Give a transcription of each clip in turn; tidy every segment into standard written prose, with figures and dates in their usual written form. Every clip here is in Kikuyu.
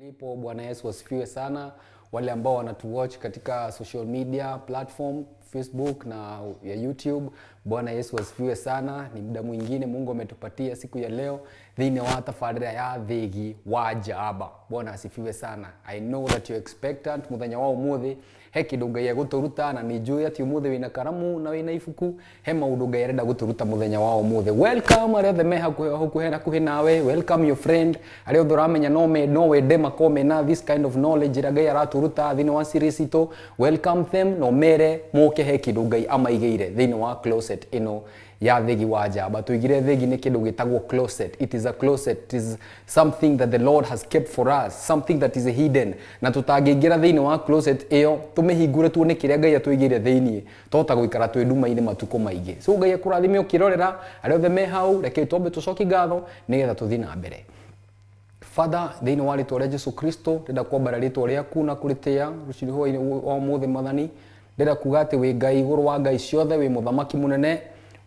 Mlipo, Bwana Yesu asifiwe sana. Wale ambao wanatuwatch katika social media platform Facebook na ya YouTube, Bwana Yesu asifiwe sana. Ni muda mwingine Mungu ametupatia siku ya leo thĩinĩ wa tabarĩra ya Thĩgi wa Njamba. Bwana asifiwe sana. I know that you're expectant muthenya wa ũmũthĩ he kĩndũ Ngai egũtũruta na nĩ njũĩ atĩ ũmũthĩ wĩna karamu na wĩna ibuku, he maũndũ Ngai arenda gũtũruta mũthenya wa ũmũthĩ. Welcome arĩa othe me hakuhĩ hakuhĩ nawe, welcome your friend arĩa othe ũramenya no wende makorwo mena this kind of knowledge ĩrĩa Ngai aratũruta thĩinĩ wa series itũ. Welcome them na ũmere moke he kĩndũ Ngai amaigĩire thĩinĩ wa closet ĩno ya Thĩgi wa Njamba. Tuigire thĩgi nĩ kĩndũ gĩtagwo closet. It is a closet. It is something that the Lord has kept for us, something that is hidden. Na tũtangĩingĩra thĩinĩ wa closet ĩyo tũmĩhingũre tuone kĩrĩa Ngai atũigĩire thĩinĩ, twahota gũikara twĩ nduma-inĩ matukũ maingĩ. So Ngai akũrathime ũkĩrorera arĩa othe me hau, reke twambe tũcokie ngatho nĩgetha tũthiĩ na mbere. Father, thĩinĩ wa rĩtwa rĩa Jesu Kristo, ndĩrenda kwambara rĩtwa rĩaku na kũrĩtĩa rũcinĩ hwaĩ-inĩ wa ũmũthĩ Mwathani. Ndĩrenda kuga atĩ wĩ Ngai igũrũ wa ngai ciothe, wĩ mũthamaki mũnene,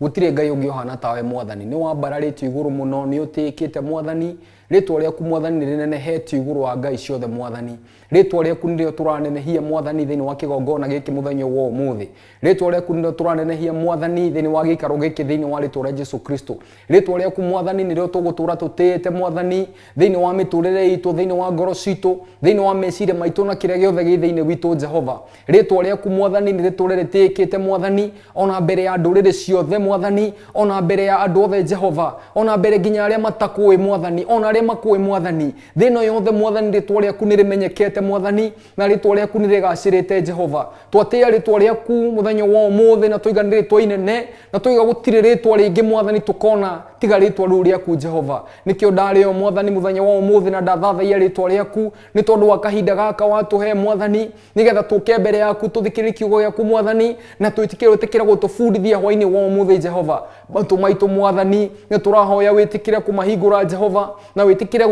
gũtirĩ Ngai ũngĩ ũhana tawe Mwathani. Nĩ wambararĩtio igũrũ mũno, nĩ ũtĩĩkĩte Mwathani. Rĩtwa rĩaku Mwathani nĩ rĩnenehetio igũrũ wa ngai ciothe Mwathani. Rĩtwa rĩaku nĩrĩo tũranenehia Mwathani thĩinĩ wa kĩgongona gĩkĩ mũthenya wa ũmũthĩ. Rĩtwa rĩaku nĩrĩo tũranenehia Mwathani thĩinĩ wa gĩikaro gĩkĩ thĩinĩ wa rĩtwa rĩa Jesu Kristo. Rĩtwa rĩaku Mwathani nĩrĩo tũgũtũra tũtĩĩte Mwathani thĩinĩ wa mĩtũrĩre itũ, thĩinĩ wa ngoro citũ, thĩinĩ wa meciria maitũ na kĩrĩa gĩothe gĩ thĩinĩ witũ Jehova. Rĩtwa rĩaku Mwathani nĩ rĩtũre rĩtĩĩkĩte Mwathani ona mbere ya ndũrĩrĩ ciothe Mwathani, ona mbere ya andũ othe Jehova, ona mbere nginya arĩa matakũĩ Mwathani, ona arĩa makũĩ Mwathani. Thĩ ĩno yothe Mwathani rĩtwa rĩaku nĩ rĩmenyekete Mwathani, na rĩtwa rĩaku nĩ rĩgacĩrĩte Jehova. Twatĩĩa rĩtwa rĩaku mũthenya wa ũmũthĩ na twaiga nĩ rĩtwa inene, na twaiga gũtirĩ rĩtwa rĩngĩ Mwathani tũkona tiga rĩtwa rĩu rĩaku Jehova. Nĩkĩo ndarĩo Mwathani mũthenya wa ũmũthĩ na ndathathaiya rĩtwa rĩaku nĩ tondũ wa kahinda gaka watũhe Mwathani, nĩgetha tũke mbere yaku tũthikĩrĩrie kiugo gĩaku Mwathani, na twĩtĩkĩre wĩtĩkĩre gũtũbundithia hwaĩ-inĩ wa ũmũthĩ Jehova. Matũ maitũ Mwathani nĩ tũrahoya wĩtĩkĩre kũmahingũra Jehova, na wĩtĩkĩre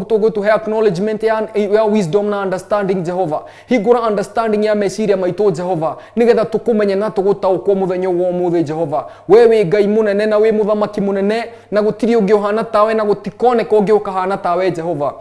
gũtũhe acknowledgement ya wisdom na understanding Jehova. Hingũra understanding ya meciria maitũ Jehova, nĩgetha tũkũmenye na tũgũtaũkwo mũthenya wa ũmũthĩ Jehova. We wĩ Ngai mũnene na wĩ mũthamaki mũnene, na gũtirĩ ũngĩ ũhana tawe na gũtikoneka ũngĩ ũkahana tawe Jehova.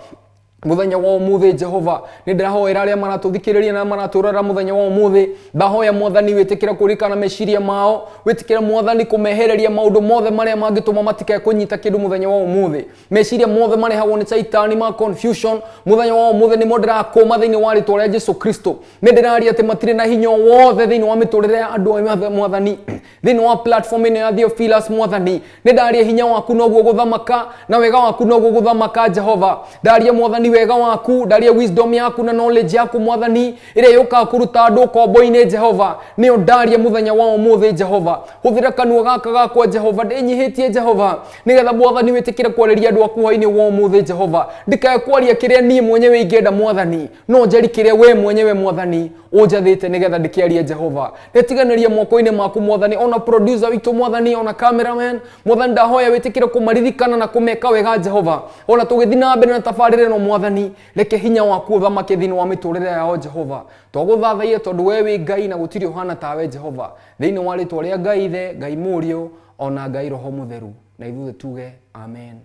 Mũthenya wa ũmũthĩ Jehova, nĩ ndĩrahoera arĩa maratũthikĩrĩria na maratũrora mũthenya wa ũmũthĩ. Ndahoya Mwathani wĩtĩkĩre kũririkana meciria mao, wĩtĩkĩre Mwathani kũmehereria maũndũ mothe marĩa mangĩtũma matikae kũnyita kĩndũ mũthenya wa ũmũthĩ. Meciria mothe marehagwo nĩ Shaitani ma confusion mũthenya wa ũmũthĩ nĩmo ndĩrakũma thĩinĩ wa rĩtwa rĩa Jesu Kristo. Nĩ ndĩraria atĩ matirĩ na hinya wothe thĩinĩ wa mĩtũrĩre ya andũ aya Mwathani, thĩinĩ wa platform ĩno ya Theophilus Mwathani. Nĩ ndaria hinya waku noguo gũthamaka, na wega waku noguo gũthamaka Jehova. Ndaria Mwathani wega waku, ndaria wisdom yaku na knowledge yaku Mwathani, ĩrĩa yũkaga kũruta andũ ũkombo-inĩ Jehova. Nĩyo ndaria mũthenya wa ũmũthĩ Jehova. Hũthĩra kanua gaka gakwa Jehova, ndĩnyihĩtie Jehova, nĩgetha Mwathani wĩtĩkĩre kwarĩria andũ aku hwaĩ-inĩ wa ũmũthĩ Jehova. Ndikae kwaria kĩrĩa niĩ mwenyewe ingĩenda Mwathani, no njari kĩrĩa we mwenyewe Mwathani ũnjathĩte nĩgetha ndĩkĩarie Jehova. Ndĩtiganĩrie moko-inĩ maku Mwathani, ona producer witũ Mwathani, ona cameraman Mwathani, ndahoya wĩtĩkĩre kũmaririkana na kũmeka wega Jehova. Ona tũgĩthiĩ na mbere na tabarĩra ĩno Mwathani, reke hinya waku ũthamake thĩinĩ wa mĩtũrĩre yao Jehova. Twagũthathaiya tondũ we wĩ Ngai na gũtirĩ ũhana tawe Jehova. Thĩinĩ wa rĩtwa rĩa Ngai Ithe, Ngai Mũriũ, ona Ngai Roho Mũtheru, na ithuothe tuge amen,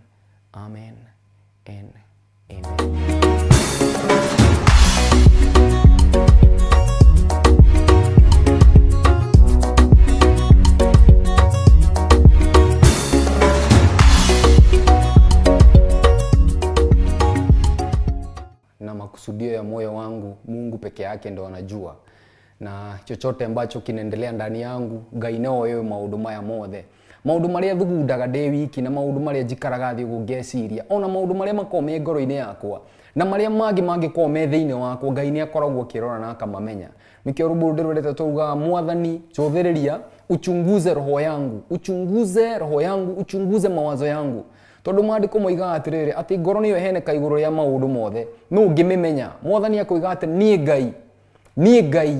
amen and amen. Na makusudio ya moyo wangu Mungu peke yake ndo anajua, na chochote ambacho kinaendelea ndani yangu Ngai no wewe maũndũ maya mothe, maũndũ marĩa thugundaga ndĩ wiki na maũndũ marĩa njikaraga thĩ ũguo ngeciria, ona maũndũ marĩa makoragwo me ngoro-inĩ yakwa na marĩa mangĩ mangĩkorwo me thĩinĩ wakwa, Ngai nĩ akoragwo akĩrora na akamamenya. Nĩkĩo rwĩmbo rũrũ ndĩrwendete tũrugaga, Mwathani cũthĩrĩria, uchunguze roho yangu, uchunguze roho yangu, uchunguze mawazo yangu. Tondũ maandĩko moigaga atĩrĩrĩ, atĩ ngoro nĩyo ĩheneka igũrũ rĩa maũndũ mothe, nũ ũngĩmĩmenya? Mwathani akoiga atĩ niĩ Ngai, niĩ Ngai,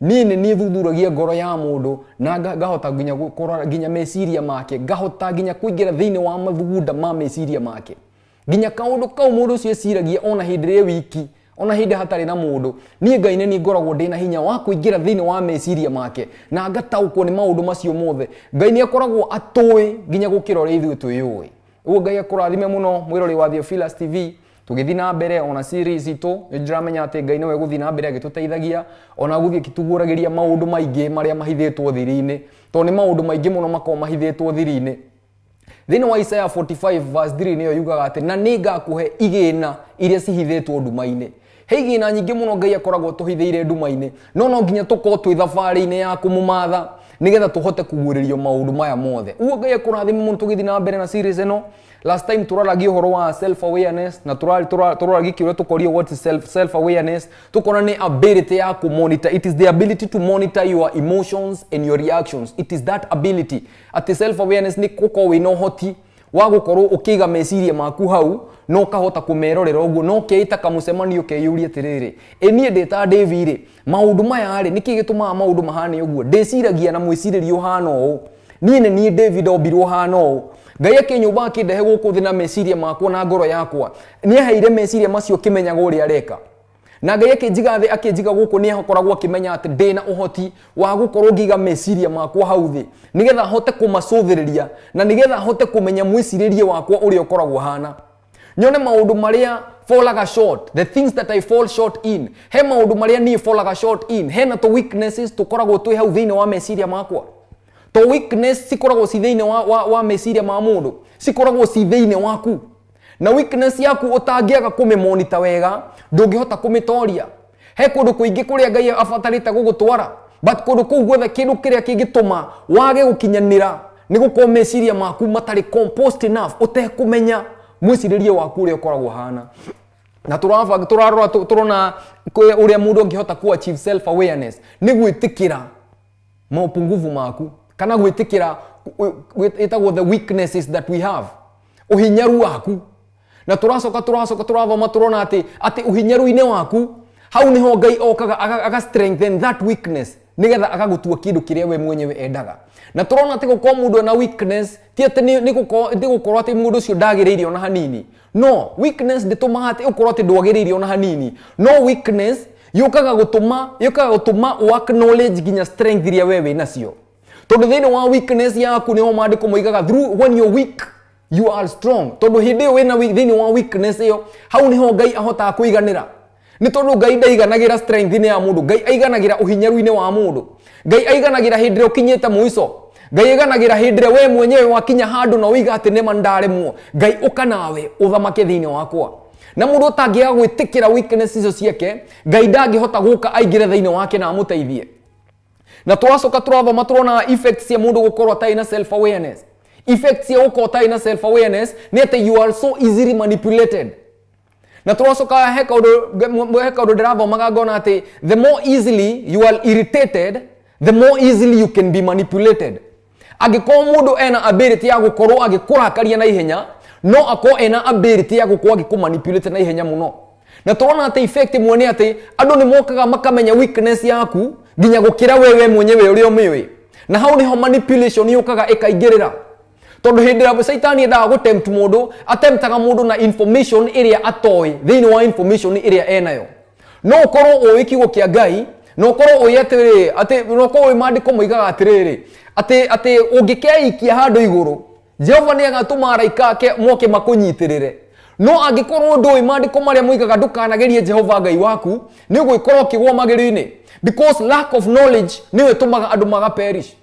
niĩ nĩ niĩ thuthuragia ngoro ya mũndũ na ngahota nginya kũrora nginya meciria make, ngahota nginya kũingĩra thĩinĩ wa mathugunda ma meciria make, nginya kaũndũ kau mũndũ ũcio eciragia ona hĩndĩ ĩrĩa wiki, ona hĩndĩ hatarĩ na mũndũ, niĩ Ngai nĩ niĩ ngoragwo ndĩna hinya wa kũingĩra thĩinĩ wa meciria make na ngataũkwo nĩ maũndũ macio mothe. Ngai nĩ akoragwo atũĩ nginya gũkĩra ũrĩa ithuĩ twĩyũĩ. Ũguo Ngai akũrathime mũno mwĩrori wa Theophilus TV. Tũgĩthiĩ na mbere ona series itũ, nĩ ndĩramenya atĩ Ngai nĩwe gũthiĩ na mbere agĩtũteithagia, ona gũthiĩ akĩtũguũragĩria maũndũ maingĩ marĩa mahithĩtwo thiri-inĩ, tondũ nĩ maũndũ maingĩ mũno makoragwo mahithĩtwo thiri-inĩ. Thĩinĩ wa Isaiah 45 verse 3 nĩyo yugaga atĩ na nĩngakũhe igĩna iria cihithĩtwo nduma-inĩ. He igĩna nyingĩ mũno Ngai akoragwo tũhithĩire nduma-inĩ, no no nginya tũkorwo twĩ thabarĩ-inĩ ya kũmũmatha nĩgetha tũhote kũguũrĩrio maũndũ maya mothe. Ũguo Ngai akũrathime mũno tũgĩthiĩ na mbere na series ĩno. Last time tũraragia ũhoro wa self awareness na tũraragia kĩũria tũkorio what is self awareness, tũkona nĩ ability ya kũ monitor. It is the ability to monitor your emotions and your reactions. It is that ability atĩ self awareness nĩ gũkorwo wĩna ũhoti wa gũkorwo ũkĩiga meciria maku hau na ũkahota kũmerorera ũguo, na ũkeita kamũcemanio ũkeyũria atĩrĩrĩ, ĩ niĩ ndĩ ta Davy rĩ, maũndũ maya rĩ, nĩkĩ gĩtũmaga maũndũ mahane ũguo? Ndĩciragia na mwĩcirĩrie ũhana ũũ, niĩ nĩ niĩ David ndombirwo hana ũũ, Ngai akĩnyũmba akĩndehe gũkũ thĩ na meciria makwa na ngoro yakwa, nĩaheire meciria macio kĩmenyaga ũrĩa areka. Na Ngai akĩnjiga thĩ akĩnjiga gũkũ, nĩ akoragwo akĩmenya atĩ ndĩna ũhoti wa gũkorwo ngĩiga meciria makwa hau thĩ nĩgetha hote kũmacũthĩrĩria na nĩgetha hote kũmenya mwĩcirĩrie wakwa ũrĩa ũkoragwo hana, nyone maũndũ marĩa fallaga short, the things that I fall short in. He maũndũ marĩa niĩ fallaga short in, hena tũ weaknesses tũkoragwo twĩ hau thĩinĩ wa meciria makwa. To weakness cikoragwo ci thĩinĩ wa meciria ma mũndũ, cikoragwo ci thĩinĩ waku, na weakness yaku ũtangĩaga kũmĩmonita wega ndũngĩhota kũmĩtoria. He kũndũ kũingĩ kũrĩa Ngai abatarĩte gũgũtwara, but kũndũ kũu guothe kĩndũ kĩrĩa kĩngĩtũma wage gũkinyanĩra nĩ gũkorwo meciria maku matarĩ composed enough, ũtekũmenya mwĩcirĩrie waku ũrĩa ũkoragwo hana. Na tũrarora tũrona ũrĩa mũndũ angĩhota ku achieve self awareness nĩ gwĩtĩkĩra maũpungufu maku, kana gwĩtĩkĩra ĩtagwo the weaknesses that we have, ũhinyaru waku. Na tũracoka tũrathoma tũrona atĩ ũhinyaru-inĩ waku hau nĩho Ngai okaga aga strengthen that weakness nĩgetha agagũtua kĩndũ kĩrĩa we mwenyewe endaga. Na tũrona atĩ gũkorwo mũndũ ena weakness ti atĩ nĩ gũkorwo atĩ mũndũ ũcio ndagĩrĩire ona hanini. No weakness ndĩtũmaga atĩ ũkorwo atĩ ndwagĩrĩire ona hanini. No weakness yũkaga gũtũma ũ acknowledge nginya strength iria we wĩ nacio, tondũ thĩinĩ wa weakness yaku nĩho maandĩko moigaga through when you're weak you are strong, tondũ hĩndĩ ĩyo wĩna thĩinĩ wa weakness ĩyo hau nĩho Ngai ahotaga kũiganĩra. Nĩ tondũ Ngai ndaiganagĩra strength-inĩ ya mũndũ, Ngai aiganagĩra ũhinyaru-inĩ wa mũndũ, Ngai aiganagĩra hĩndĩ ĩrĩa ũkinyĩte mũico, Ngai aiganagĩra hĩndĩ ĩrĩa we mwenyewe wakinya handũ na ũiga atĩ nĩma ndaremwo, Ngai ũka nawe ũthamake thĩinĩ wakwa. Na mũndũ ũtangĩaga gwĩtĩkĩra weakness icio ciake, Ngai ndangĩhota gũka aingĩre thĩinĩ wake na amũteithie. Na tũracoka tũrathoma tũrona effects cia mũndũ gũkorwo atarĩ na self awareness. Effects cia gũkorwo ũtarĩ na self awareness nĩ atĩ you are so easily manipulated. Na tũracoka he kaũndũ ndĩrathomaga ngona atĩ the more easily you are irritated, the more easily you can be manipulated. Angĩkorwo mũndũ ena ability ya gũkorwo agĩkũrakaria na ihenya, no akorwo ena ability ya gũkorwo agĩkũmanipulate na ihenya mũno. Na tũrona atĩ effect ĩmwe nĩ atĩ andũ nĩ mokaga makamenya weakness yaku nginya gũkĩra wewe mwenyewe ũrĩa ũmĩũĩ, na hau nĩho manipulation yũkaga ĩkaingĩrĩra, tondũ hĩndĩ ĩrĩa caitani endaga gũtempt mũndũ, atemptaga mũndũ na information ĩrĩa atoĩ thĩinĩ wa information ĩrĩa enayo. No ũkorwo ũĩ kiugo kĩa Ngai, no ũkorwo ũĩ atĩrĩrĩ atĩ no ũkorwo ũĩ maandĩko moigaga atĩrĩrĩ atĩ ũngĩkeikia handũ igũrũ, Jehova nĩ agatũma araika ake moke makũnyitĩrĩre. No angĩkorwo ndũĩ maandĩko marĩa moigaga ndũkanagerie Jehova Ngai waku, nĩ ũgwĩkorwo ũkĩgwa magerio-inĩ, because lack of knowledge nĩyo ĩtũmaga andũ maga perish.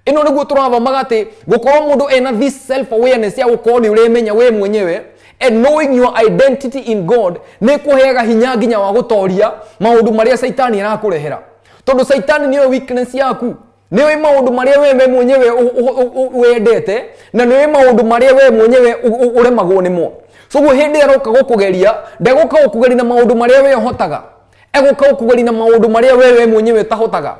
Ĩno nĩguo tũrathomaga atĩ gũkorwo mũndũ ena this self awareness ya gũkorwo nĩ ũremenya we mwenyewe and knowing your identity in God nĩ kũheaga hinya nginya wa gũtoria maũndũ marĩa caitani arakũrehera, tondũ caitani nĩyo weakness yaku, nĩũĩ maũndũ marĩa we mwenyewe wendete na nĩũĩ maũndũ marĩa we mwenyewe ũremagwo nĩmo. So guo hĩndĩ ĩrĩa aroka gũkũgeria, ndegũka gũkũgeria na maũndũ marĩa we ũhotaga, egũka gũkũgeria na maũndũ marĩa we mwenyewe ũtahotaga.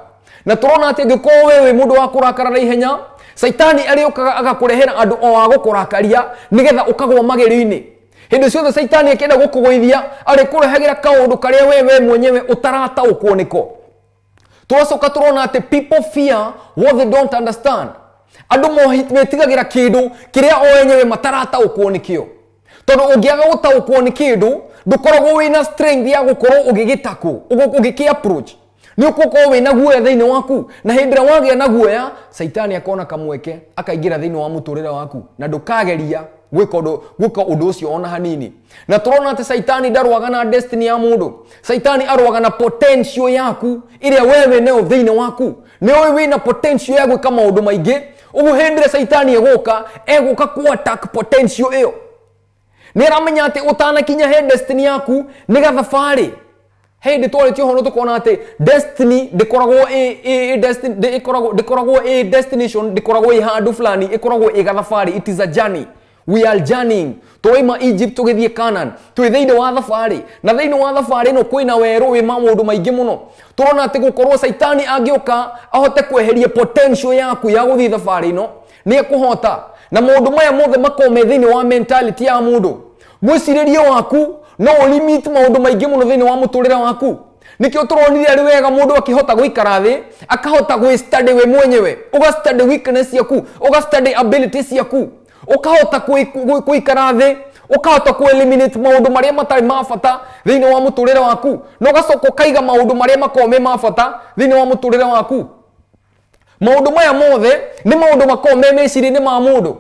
Na tũrona atĩ angĩkorwo we wĩ mũndũ wa kũrakara na ihenya, caitani arĩũkaga agakũrehera andũ o a gũkũrakaria nĩgetha ũkagwa magerio-inĩ. Hĩndĩ ciothe caitani akĩenda gũkũgũithia, arĩkũrehagĩra kaũndũ karĩa we mwenyewe ũtarataũkwo nĩko. Tũracoka tũrona atĩ people fear what they don't understand. Andũ metigagĩra kĩndũ kĩrĩa o enyewe matarataũkwo nĩkĩo, tondũ ũngĩaga gũtaũkwo nĩ kĩndũ, ndũkoragwo wĩna strength ya gũkorwo ũgĩgĩtakũ ũgĩkĩ approach, nĩ ũgũkorwo wĩna guoya thĩinĩ waku. Na hĩndĩ ĩrĩa wagĩa na guoya, caitani akona kamweke akaingĩra thĩinĩ wa mũtũrĩre waku, na ndũkageria Gwĩka ũndũ ũcio ona hanini. Na tũrona atĩ Caitani ndarũaga na destiny ya mũndũ. Caitani arũaga na potential yaku ĩrĩa wewe nayo thĩinĩ waku. Nĩ ũĩ wĩna potential ya gwĩka maũndũ maingĩ. Ũguo hĩndĩ ĩrĩa Caitani egũka, egũka ku attack potential ĩyo. Nĩ aramenya atĩ ũtanakinya he destiny yaku nĩ gathabarĩ. Hĩndĩ twarĩtie ũhoro tũkona atĩ destiny ndĩkoragwo ĩ destiny ndĩkoragwo ĩ destination, ndĩkoragwo ĩ handũ fulani, ĩkoragwo ĩ gathabarĩ. It is a journey. We are journeying. Twaima Egypt tũgĩthiĩ Canaan, twĩ thĩinĩ wa thabarĩ, na thĩinĩ wa thabarĩ ĩno kwĩna werũ wĩ maũndũ maingĩ mũno. Tũrona atĩ gũkorwo Caitani angĩũka ahote kweheria potential yaku ya gũthiĩ thabarĩ ĩno, nĩ ekũhota. Na maũndũ maya mothe makoragwo me thĩinĩ wa mentality ya mũndũ. Mwĩcirĩrie waku no ũlimit maũndũ maingĩ mũno thĩinĩ wa mũtũrĩre waku. Nĩkĩo tũronire arĩ wega mũndũ akĩhota gũikara thĩ, akahota gwĩ study we mwenyewe, ũga study weakness ciaku, ũga study ability ciaku, ũkahota gũikara thĩ, ũkahota ku eliminate maũndũ marĩa matarĩ ma bata thĩinĩ wa mũtũrĩre waku, na ũgacoka ũkaiga maũndũ marĩa makoragwo me ma bata thĩinĩ wa mũtũrĩre waku. Maũndũ maya mothe nĩ maũndũ makoragwo me meciria-inĩ ma mũndũ.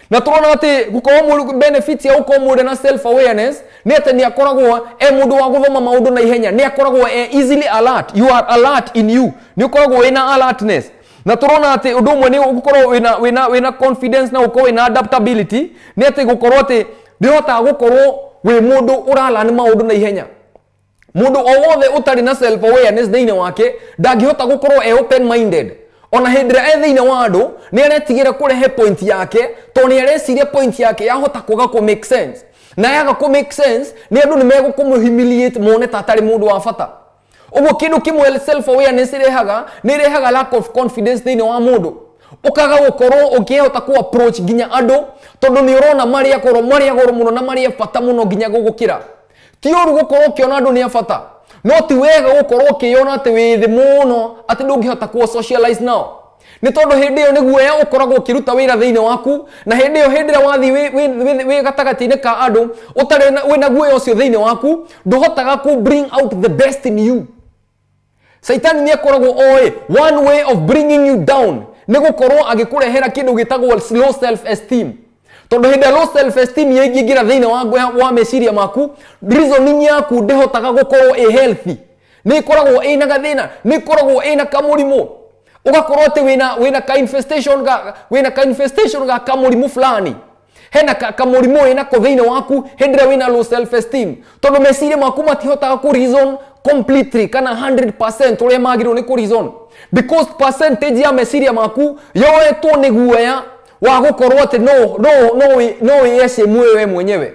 Na tũrona atĩ gũkorwo mũndũ benefits ya gũkorwo mũndũ na self awareness nĩ atĩ nĩ akoragwo e mũndũ wa gũthoma maũndũ na ihenya, nĩ akoragwo e easily alert. You are alert in you, nĩ ũkoragwo wĩna alertness. Na tũrona atĩ ũndũ ũmwe nĩ gũkorwo wĩna confidence na gũkorwo wĩna adaptability, nĩ atĩ gũkorwo atĩ nĩ ũhotaga gũkorwo wĩ mũndũ ũralearn maũndũ na ihenya. Mũndũ o wothe ũtarĩ na self awareness thĩinĩ wake ndangĩhota gũkorwo e open minded. Ona hĩndĩ ĩrĩa e thĩinĩ wa andũ nĩ aretigĩra kũrehe point yake, tondũ nĩ areciria point yake yahota kwaga kũ make sense, na yaga kũ make sense nĩ andũ nĩ megũkũmũ humiliate, mone ta atarĩ mũndũ wa bata. Ũguo kĩndũ kĩmwe self awareness ĩrehaga, nĩ ĩrehaga lack of confidence thĩinĩ wa mũndũ. Ũkaga gũkorwo ũkĩhota kũ approach nginya andũ, tondũ nĩ ũrona marĩa goro, marĩa goro mũno na marĩa bata mũno nginya gũgũkĩra. Ti ũru gũkorwo ũkĩona andũ nĩ a bata, no ti wega gũkorwo ũkĩyona atĩ wĩ thĩ mũno atĩ ndũngĩhota kũ socialize nao, nĩ tondũ hĩndĩ ĩyo nĩ guoya ũkoragwo ũkĩruta wĩra thĩinĩ waku. Na hĩndĩ ĩyo, hĩndĩ ĩrĩa wathiĩ wĩ gatagatĩ-inĩ ka andũ ũtarĩ wĩna guoya ũcio thĩinĩ waku, ndũhotaga kũ bring out the best in you. Caitani nĩ akoragwo oĩ one way of bringing you down nĩ gũkorwo agĩkũrehera kĩndũ gĩtagwo low self esteem, tondũ hĩndĩ ya low self esteem yaingĩra thĩinĩ wa meciria maku, reasoning yaku ndĩhotaga gũkorwo ĩ healthy, nĩ ĩkoragwo ĩna gathĩna, nĩ ĩkoragwo ĩna kamũrimũ. Ũgakorwo atĩ wĩna ka infestation ga kamũrimũ fulani, hena kamũrimũ wĩnako thĩinĩ waku hĩndĩ ĩrĩa wĩna low self esteem, tondũ meciria maku matihotaga kũ reason completely kana 100% ũrĩa magĩrĩirwo nĩ kũ reason, because percentage ya meciria maku yoetwo nĩ guoya wa gũkorwo atĩ no wĩyeshimu wewe mwenyewe.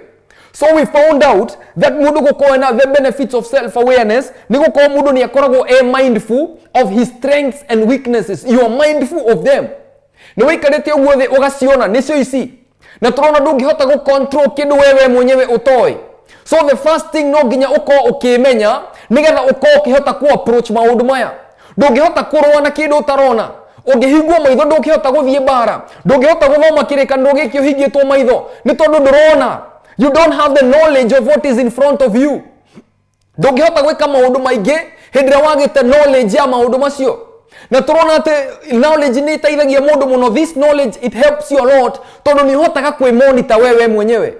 So we found out that mũndũ gũkorwo na the benefits of self awareness nĩ gũkorwo mũndũ nĩ akoragwo e mindful of his strengths and weaknesses. You are mindful of them. Nĩ wĩikarĩte ũguo thĩ ũgaciona nĩcio ici. Na tũrona ndũngĩhota gũ control kĩndũ wewe mwenyewe ũtoĩ. So the first thing, no nginya ũkorwo ũkĩmenya nĩgetha ũkorwo ũkĩhota ku approach maũndũ maya. Ndũngĩhota kũrũa na kĩndũ ũtarona. Ũngĩhingwo maitho ndũngĩhota gũthiĩ mbara, ndũngĩhota gũthoma kĩrĩkanĩro gĩkĩ ũhingĩtwo maitho, nĩ tondũ ndũrona. You don't have the knowledge of what is in front of you. Ndũngĩhota gwĩka maũndũ maingĩ hĩndĩ ĩrĩa wagĩte knowledge ya maũndũ macio. Na tũrona atĩ knowledge nĩ ĩteithagia mũndũ mũno. This knowledge, it helps you a lot, tondũ nĩ ũhotaga kwĩmonitor wewe mwenyewe.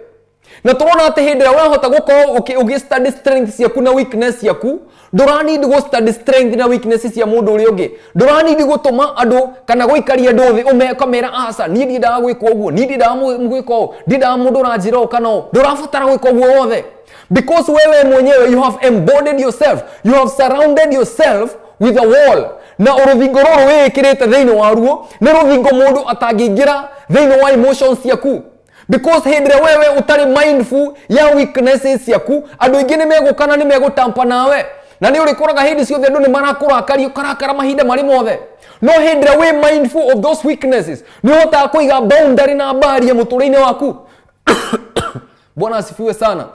Na tũrona atĩ hĩndĩ ĩrĩa wahota gũkorwo ũgĩ study strength ciaku na weakness ciaku, ndũraneed gũ study strength na weakness cia mũndũ ũrĩa ũngĩ. Ndũraneed gũtũma andũ kana gũikaria andũ thĩ ũkamera, "Aca, niĩ ndiendaga gwĩka ũguo, niĩ ndiendaga gwĩka ũũ, ndiendaga mũndũ ũranjĩra ũũ kana ũũ." Ndũrabatara gwĩka ũguo wothe, because wewe mwenyewe you have embodied yourself, you have surrounded yourself with a wall. Na rũthingo rũrũ wĩĩkĩrĩte thĩinĩ waruo nĩ rũthingo mũndũ atangĩingĩra thĩinĩ wa emotions ciaku, because hĩndĩ ĩrĩa wewe ũtarĩ mindful ya weaknesses ciaku, andũ aingĩ nĩ megũka na nĩ megũtampa nawe, na nĩ ũrĩkoraga hĩndĩ ciothe andũ nĩ marakũrakaria, ũkarakara mahinda marĩ mothe. No hĩndĩ ĩrĩa wĩ mindful of those weaknesses, nĩ ũhotaga kũiga boundary na barrier mũtũrĩre-inĩ waku. Bwana asifiwe sana.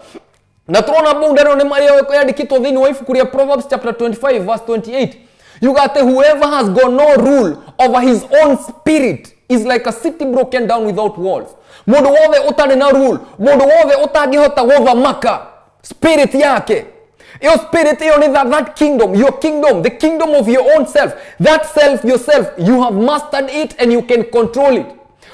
Na tũrona boundary ĩno nĩ yandĩkĩtwo thĩinĩ wa ibuku rĩa Proverbs chapter 25 verse 28. Yuga atĩ whoever has got no rule over his own spirit is like a city broken down without walls. Mũndũ wothe ũtarĩ na rule, mũndũ wothe ũtangĩhota gũthamaka spirit yake ĩyo, spirit ĩyo nĩ that kingdom, your kingdom, the kingdom of your own self, that self, yourself, you have mastered it and you can control it.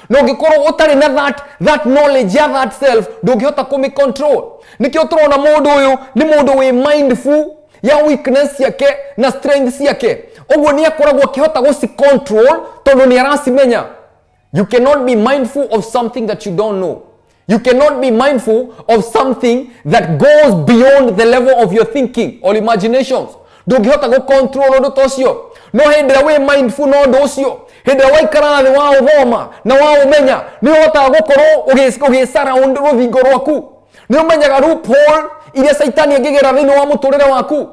Na ũngĩkorwo ũtarĩ na that knowledge ya that self, ndũngĩhota kũmĩ control. Nĩkĩo tũrona mũndũ ũyũ nĩ mũndũ wĩ mindful ya weakness ciake na strength ciake. Ũguo nĩ akoragwo akĩhota gũci control tondũ nĩ aracimenya. You cannot be mindful of something that you don't know. You cannot be mindful of something that goes beyond the level of your thinking or imaginations. Ndũngĩhota gũ control ũndũ ta ũcio. No hĩndĩ ĩrĩa wĩ mindful na ũndũ ũcio, hĩndĩ ĩrĩa waikara thĩ waũthoma na waũmenya, nĩ ũhotaga gũkorwo ũgĩ surround rũthingo rwaku. Nĩ ũmenyaga loophole iria caitani angĩgera thĩinĩ wa mũtũrĩre waku.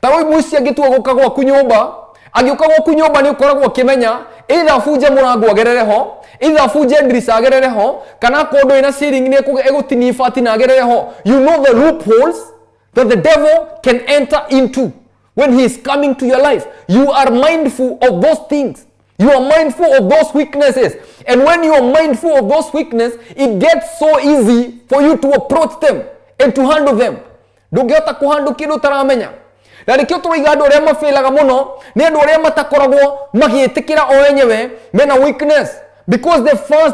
Ta rĩu mũici angĩtua gũka gwaku nyũmba, angĩũka gwaku nyũmba nĩ ũkoragwo ũkĩmenya either abunje mũrango agerere ho, either abunje ndirica agerere ho, kana akorwo ndũrĩ na ceiling nĩ egũtinia ibati na agerere ho. You know the loopholes that the devil can enter into when he is coming to your life. You are mindful of those things. You are mindful of those weaknesses. And when you are mindful of those weaknesses, it gets so easy for you to approach them and to handle them. Ndũngĩhota kũhandle kĩndũ ũtaramenya. Na nĩkĩo tũraiga andũ arĩa mabĩlaga mũno nĩ andũ arĩa matakoragwo magĩĩtĩkĩra o enyewe mena weakness. Because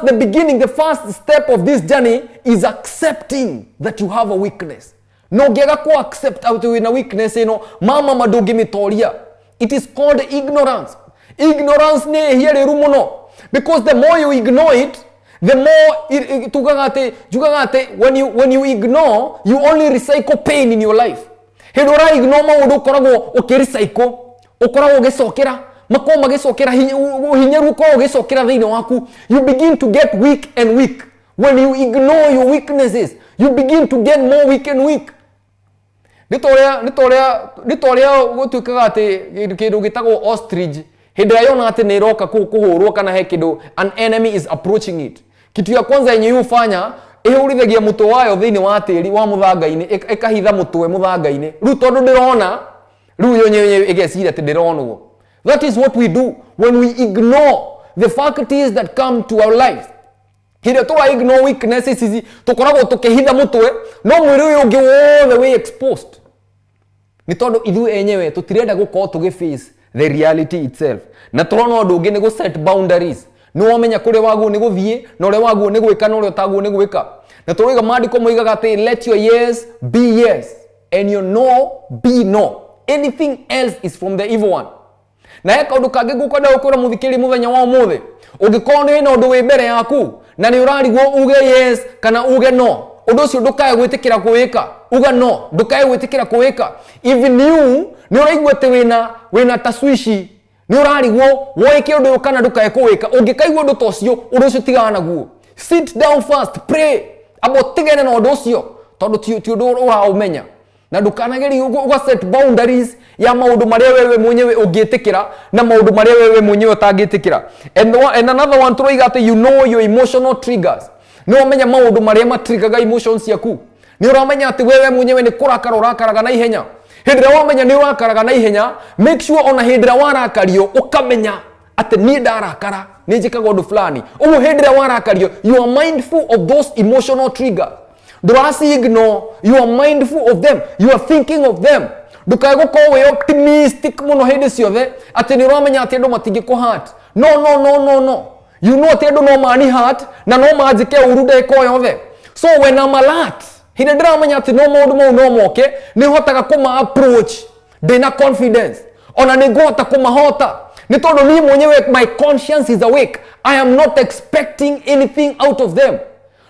the beginning, the first step of this journey is accepting that you have a weakness. No ũngĩaga kũ accept atĩ wĩna weakness ĩno, mama ma ndũngĩmĩtoria. It is called ignorance. Ignorance nĩ ihia rĩũru mũno. Because the more you ignore it, the more tugaga atĩ, njugaga atĩ when you ignore, you only recycle pain in your life. Hĩndĩ ũra ignore maũndũ ũkoragwo ũkĩ-recycle, ũkoragwo ũgĩcokera, makoragwo magĩcokera ũhinyaru ũkoragwo ũgĩcokera thĩinĩ waku. You begin to get weak and weak. When you ignore your weaknesses, you begin to get more weak and weak. Nĩ ta ũrĩa gũtuĩkaga atĩ kĩndũ gĩtagwo ostrich, hĩndĩ ĩrĩa yona atĩ nĩ ĩroka kũhũrwo kana he kĩndũ, an enemy is approaching it. Kitu ya kwanza yenye yufanya, ĩhũrithagia mũtwe wayo thĩinĩ wa tĩri wa mũthanga-inĩ, ĩkahitha mũtwe mũthanga-inĩ. Rĩu tondũ ndĩrona, rĩu yo nyenyewe ĩgeciria atĩ ndĩronwo. That is what we do when we ignore the faculties that come to our lives. Hĩndĩ ĩrĩa tũra ignore weaknesses ici, tũkoragwo tũkĩhitha mũtwe, no mwĩrĩ ũyũ ũngĩ wothe wĩ exposed. Nĩ tondũ ithuĩ enyewe tũtirenda gũkorwo tũgĩ face the reality itself. Na tũrona ũndũ ũngĩ nĩ gũ set boundaries. Nĩ wamenya kũrĩa wagwo nĩ gũthiĩ, na ũrĩa wagwo nĩ gwĩka, na ũrĩa ũtagwo nĩ gwĩka. Na tũroiga maandĩko moigaga atĩ let your yes be yes and your no be no. Anything else is from the evil one. Na he kaũndũ kangĩ ngũkwenda gũkwĩra mũthikĩrĩria mũthenya wa ũmũthĩ. Ũngĩkorwo nĩ wĩna ũndũ wĩ mbere yaku na nĩ ũrarigwo uge yes kana uge no, ũndũ ũcio ndũkae gwĩtĩkĩra kũwĩka. Uga no, ndũkae gwĩtĩkĩra kũwĩka. Even you nĩ ũraigua atĩ wĩna tacwici, nĩ ũrarigwo woĩke ũndũ ũyũ kana ndũkae kũwĩka. Ũngĩkaigua ũndũ ta ũcio, ũndũ ũcio tigana naguo. Sit down first, pray, amba ũtigane na ũndũ ũcio, tondũ ti ũndũ ũraũmenya. Na ndũkanagerie ũga set boundaries ya maũndũ marĩa wewe mwenyewe ũngĩtĩkĩra na maũndũ marĩa wewe mwenyewe ũtangĩtĩkĩra. And another one tũroiga atĩ you know your emotional triggers. Nĩ wamenya maũndũ marĩa matriggaga emotions ciaku. Nĩ ũramenya atĩ wewe mwenyewe nĩ kũrakara ũrakaraga na ihenya. Hĩndĩ ĩrĩa wamenya nĩ ũrakaraga na ihenya, make sure ona hĩndĩ ĩrĩa warakario ũkamenya atĩ niĩ ndarakara nĩ njĩkaga ũndũ fulani. Ũguo hĩndĩ ĩrĩa warakario, you are mindful of those emotional triggers. Ndũraci ignore, you are mindful of them, you are thinking of them. Ndũkae gũkorwo wĩ optimistic mũno hĩndĩ ciothe atĩ nĩ ũramenya atĩ andũ matingĩkũ hurt. No, no, no, no, no. You know atĩ andũ no mani hurt na no manjĩke ũru ndagĩka o yothe. So when I'm alert, hĩndĩ ndĩramenya atĩ no maũndũ mau no moke, nĩ hotaga kũma approach ndĩna confidence. Ona nĩ ngũhota kũmahota. Nĩ tondũ niĩ mwenyewe my conscience is awake. I am not expecting anything out of them.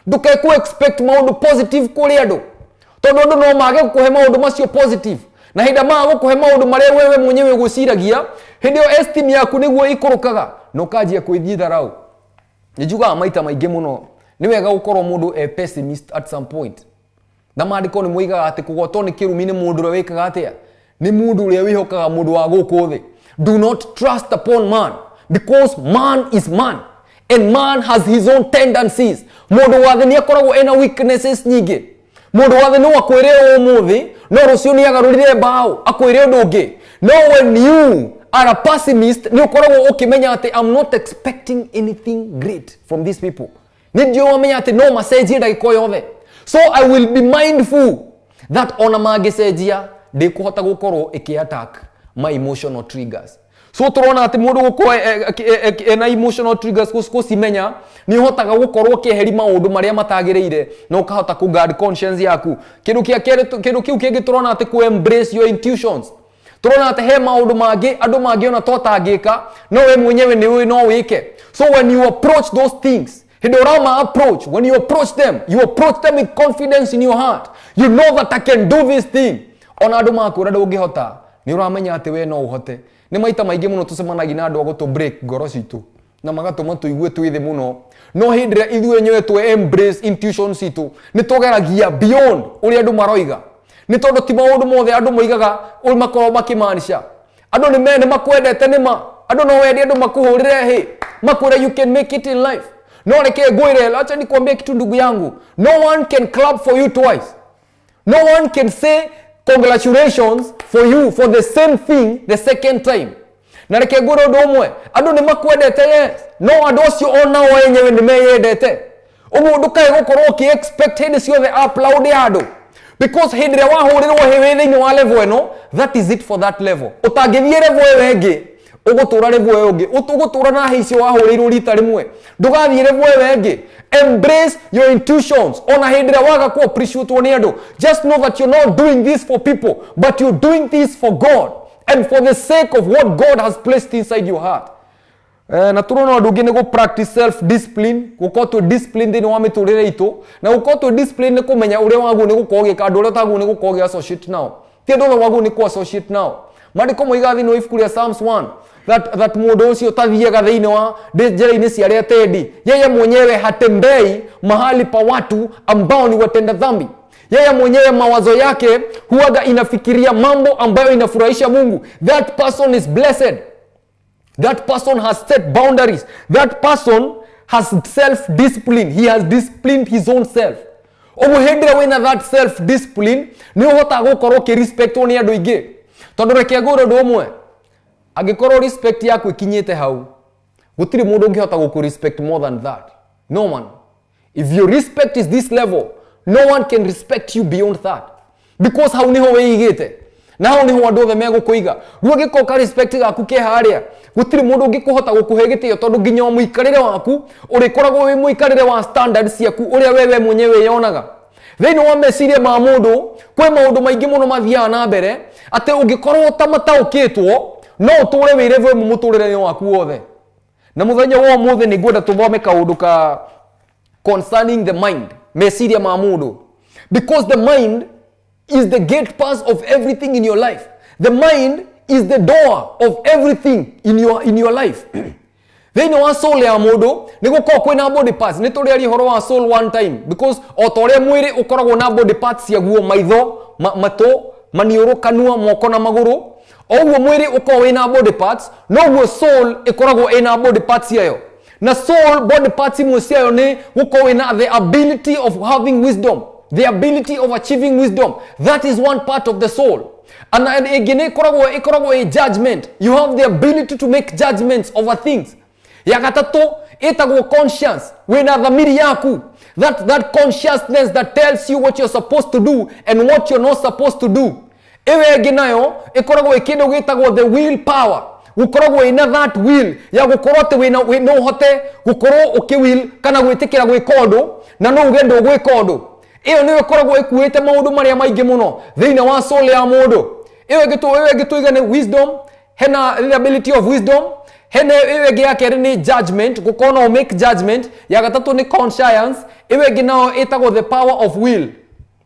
Ndũkae kũ expect maũndũ positive kũrĩ andũ. Tondũ andũ no mage gũkũhe maũndũ macio positive. Na hĩndĩ maga gũkũhe maũndũ marĩa wewe mwenyewe ũgwĩciragia, hĩndĩ ĩyo esteem yaku nĩguo ĩikũrũkaga na ũkanjia kwĩthiĩ tharau. Nĩ njugaga maita maingĩ mũno, nĩ wega gũkorwo mũndũ e pessimist at some point. Na maandĩko nĩ moigaga atĩ kũgwatwo nĩ kĩrumi nĩ mũndũ ũrĩa wĩkaga atĩa? Nĩ mũndũ ũrĩa wĩhokaga mũndũ wa gũkũ thĩ. Do not trust upon man, because man is man and man has his own tendencies. Mũndũ wa thĩ nĩ akoragwo ena weaknesses nyingĩ. Mũndũ wa thĩ no akwĩre ũmũthĩ, no rũciũ nĩ agarũrire mbaũ, akwĩre ũndũ ũngĩ. No when you are a pessimist, nĩ ũkoragwo ũkĩmenya atĩ I'm not expecting anything great from these people. Nĩ ndiũĩ wamenya atĩ no macenjie ndagĩka o yothe. So I will be mindful that ona mangĩcenjia, ndĩkũhota gũkorwo ĩkĩ attack my emotional triggers. So tũrona atĩ mũndũ gũkorwo ena emotional triggers gũcimenya nĩ ũhotaga gũkorwo ũkĩeheria maũndũ marĩa matagĩrĩire na ũkahota kũ guard conscience yaku. Kĩndũ kĩa kerĩ, kĩndũ kĩu kĩngĩ tũrona atĩ kũ embrace your intuitions. Tũrona atĩ he maũndũ mangĩ andũ mangĩona to tangĩka, no we mwenyewe nĩ ũĩ no wĩke. So when you approach those things, hĩndĩ ũrama approach, when you approach them, you approach them with confidence in your heart. You know that I can do this thing. Ona andũ makwĩra ndũngĩhota, nĩ ũramenya atĩ we no ũhote. Nĩ maita maingĩ mũno tũcemanagia na andũ a gũtũ break ngoro citũ na magatũma tũigue twĩ thĩ mũno, no hĩndĩ ĩrĩa ithuĩ enyewe twe embrace intuition citũ, nĩ tũgeragia beyond ũrĩa andũ maroiga, nĩ tondũ ti maũndũ mothe andũ moigaga ũrĩa makoragwo makĩmaanisha. Andũ nĩ makwendete, nĩ ma andũ no wende andũ makũhũrĩre hĩ, makwĩre you can make it in life. No reke ngwĩre, acha nikwambie kitu, ndugu yangu, no one can clap for you twice. No one can say congratulations for you for the same thing the second time. Na reke ngwĩre ũndũ ũmwe, andũ nĩ makwendete, yes, no andũ acio onao enyewe nĩ meyendete. Ũguo ndũkae gũkorwo ũkĩ expect hĩndĩ ciothe applaud ya andũ, because hĩndĩ ĩrĩa wahũrĩrwo hĩ wĩ thĩinĩ wa level ĩno, that is it for that level. Ũtangĩthiĩ level ĩyo ĩngĩ, ũgũtũra level ĩyo ĩngĩ, ũgũtũra na hĩ icio wahũrĩirwo rita rĩmwe, ndũgathiĩ level ĩyo ĩngĩ. Embrace your intuitions. Ona hĩndĩ ĩrĩa waga ku appreciate nĩ andũ, just know that you're not doing this for people, but you're doing this for God and for the sake of what God has placed inside your heart. Na turona ũndũ ũngĩ nĩ gũ practice self discipline, gũkorwo twĩ discipline thĩinĩ wa mĩtũrĩre itũ. Na gũkorwo twĩ discipline nĩ kũmenya ũrĩa wagwo nĩ gũkorwo ũgĩka, andũ ũrĩa ũtagwo nĩ gũkorwo ũgĩ associate nao, ti andũ othe wagwo nĩ kũ associate nao. Maandĩko moigaga thĩinĩ wa ibuku rĩa Psalms 1 that mũndũ ũcio ũtathiaga thĩinĩ wa njĩra-inĩ cia arĩa atendi, yeye mwenyewe hatembei mahali pa watu ambao ni watenda dhambi. Yeye mwenyewe mawazo yake huwaga inafikiria mambo ambayo inafurahisha Mungu. That person is blessed. That person has set boundaries. That person has self discipline. He has disciplined his own self. Ũguo hĩndĩ ĩrĩa wĩna that self discipline, nĩ ũhotaga gũkorwo ũkĩrespectwo nĩ andũ aingĩ, tondũ reke ngwĩre ũndũ ũmwe, angĩkorwo respect yaku ĩkinyĩte hau, gũtirĩ mũndũ ũngĩhota gũkũ respect more than that. No one. If your respect is this level, no one can respect you beyond that, because hau niho wĩigĩte na hau niho andũ othe megũkũiga. Rĩu angĩkorwo ka respect gaku ke harĩa, gũtirĩ mũndũ ũngĩkũhota gũkũhe gĩtĩo, tondũ nginya o mũikarĩre waku ũrĩkoragwo wĩ mũikarĩre wa standards ciaku, ũrĩa wewe mwenyewe wĩyonaga. Thĩinĩ wa meciria ma mũndũ kwĩ maũndũ maingĩ mũno mathiaga na mbere, atĩ ũngĩkorwo ũtamataũkĩtwo, no ũtũre wĩ level ĩmwe mũtũrĩre-inĩ waku wothe. Na mũthenya wa ũmũthĩ nĩ ngwenda tũthome kaũndũ ka concerning the mind, meciria ma mũndũ, because the mind is the gate pass of everything in your life. The mind is the door of everything in your life. Thĩinĩ wa soul ya mũndũ nĩ gũkorwo kwĩna body parts. Nĩ tũrĩaria ũhoro wa soul one time, because o ta ũrĩa mwĩrĩ ũkoragwo na body parts ciaguo, maitho, matũ, maniũrũ, kanua, moko na magũrũ, o ũguo mwĩrĩ ũkoragwo wĩna body parts, noguo soul ĩkoragwo ĩna body parts ciayo. Na soul body parts imwe ciayo nĩ gũkorwo wĩna the ability of having wisdom, the ability of achieving wisdom. That is one part of the soul. And ĩngĩ nĩ ĩkoragwo ĩ judgment. You have the ability to make judgments over things. Ya gatatũ ĩtagwo conscience, wĩna thamiri yaku, that consciousness that tells you what you're supposed to do and what you're not supposed to do. Ĩyo ĩngĩ nayo ĩkoragwo ĩ kĩndũ gĩtagwo the will power, gũkoragwo ĩna that will ya gũkorwo atĩ wĩna no ũhote gũkorwo ũkĩ will kana gwĩtĩkĩra gwĩka ũndũ na no uge ndũgwĩka ũndũ. Ĩyo nĩyo ĩkoragwo ĩkuĩte maũndũ marĩa maingĩ mũno thĩinĩ wa soul ya mũndũ. Ĩyo ĩngĩ tũiga nĩ wisdom, hena the ability of wisdom, hena ĩyo ĩngĩ ya kerĩ nĩ judgment, gũkorwo no make judgment. Ya gatatũ nĩ conscience. Ĩyo ĩngĩ nayo ĩtagwo the power of will.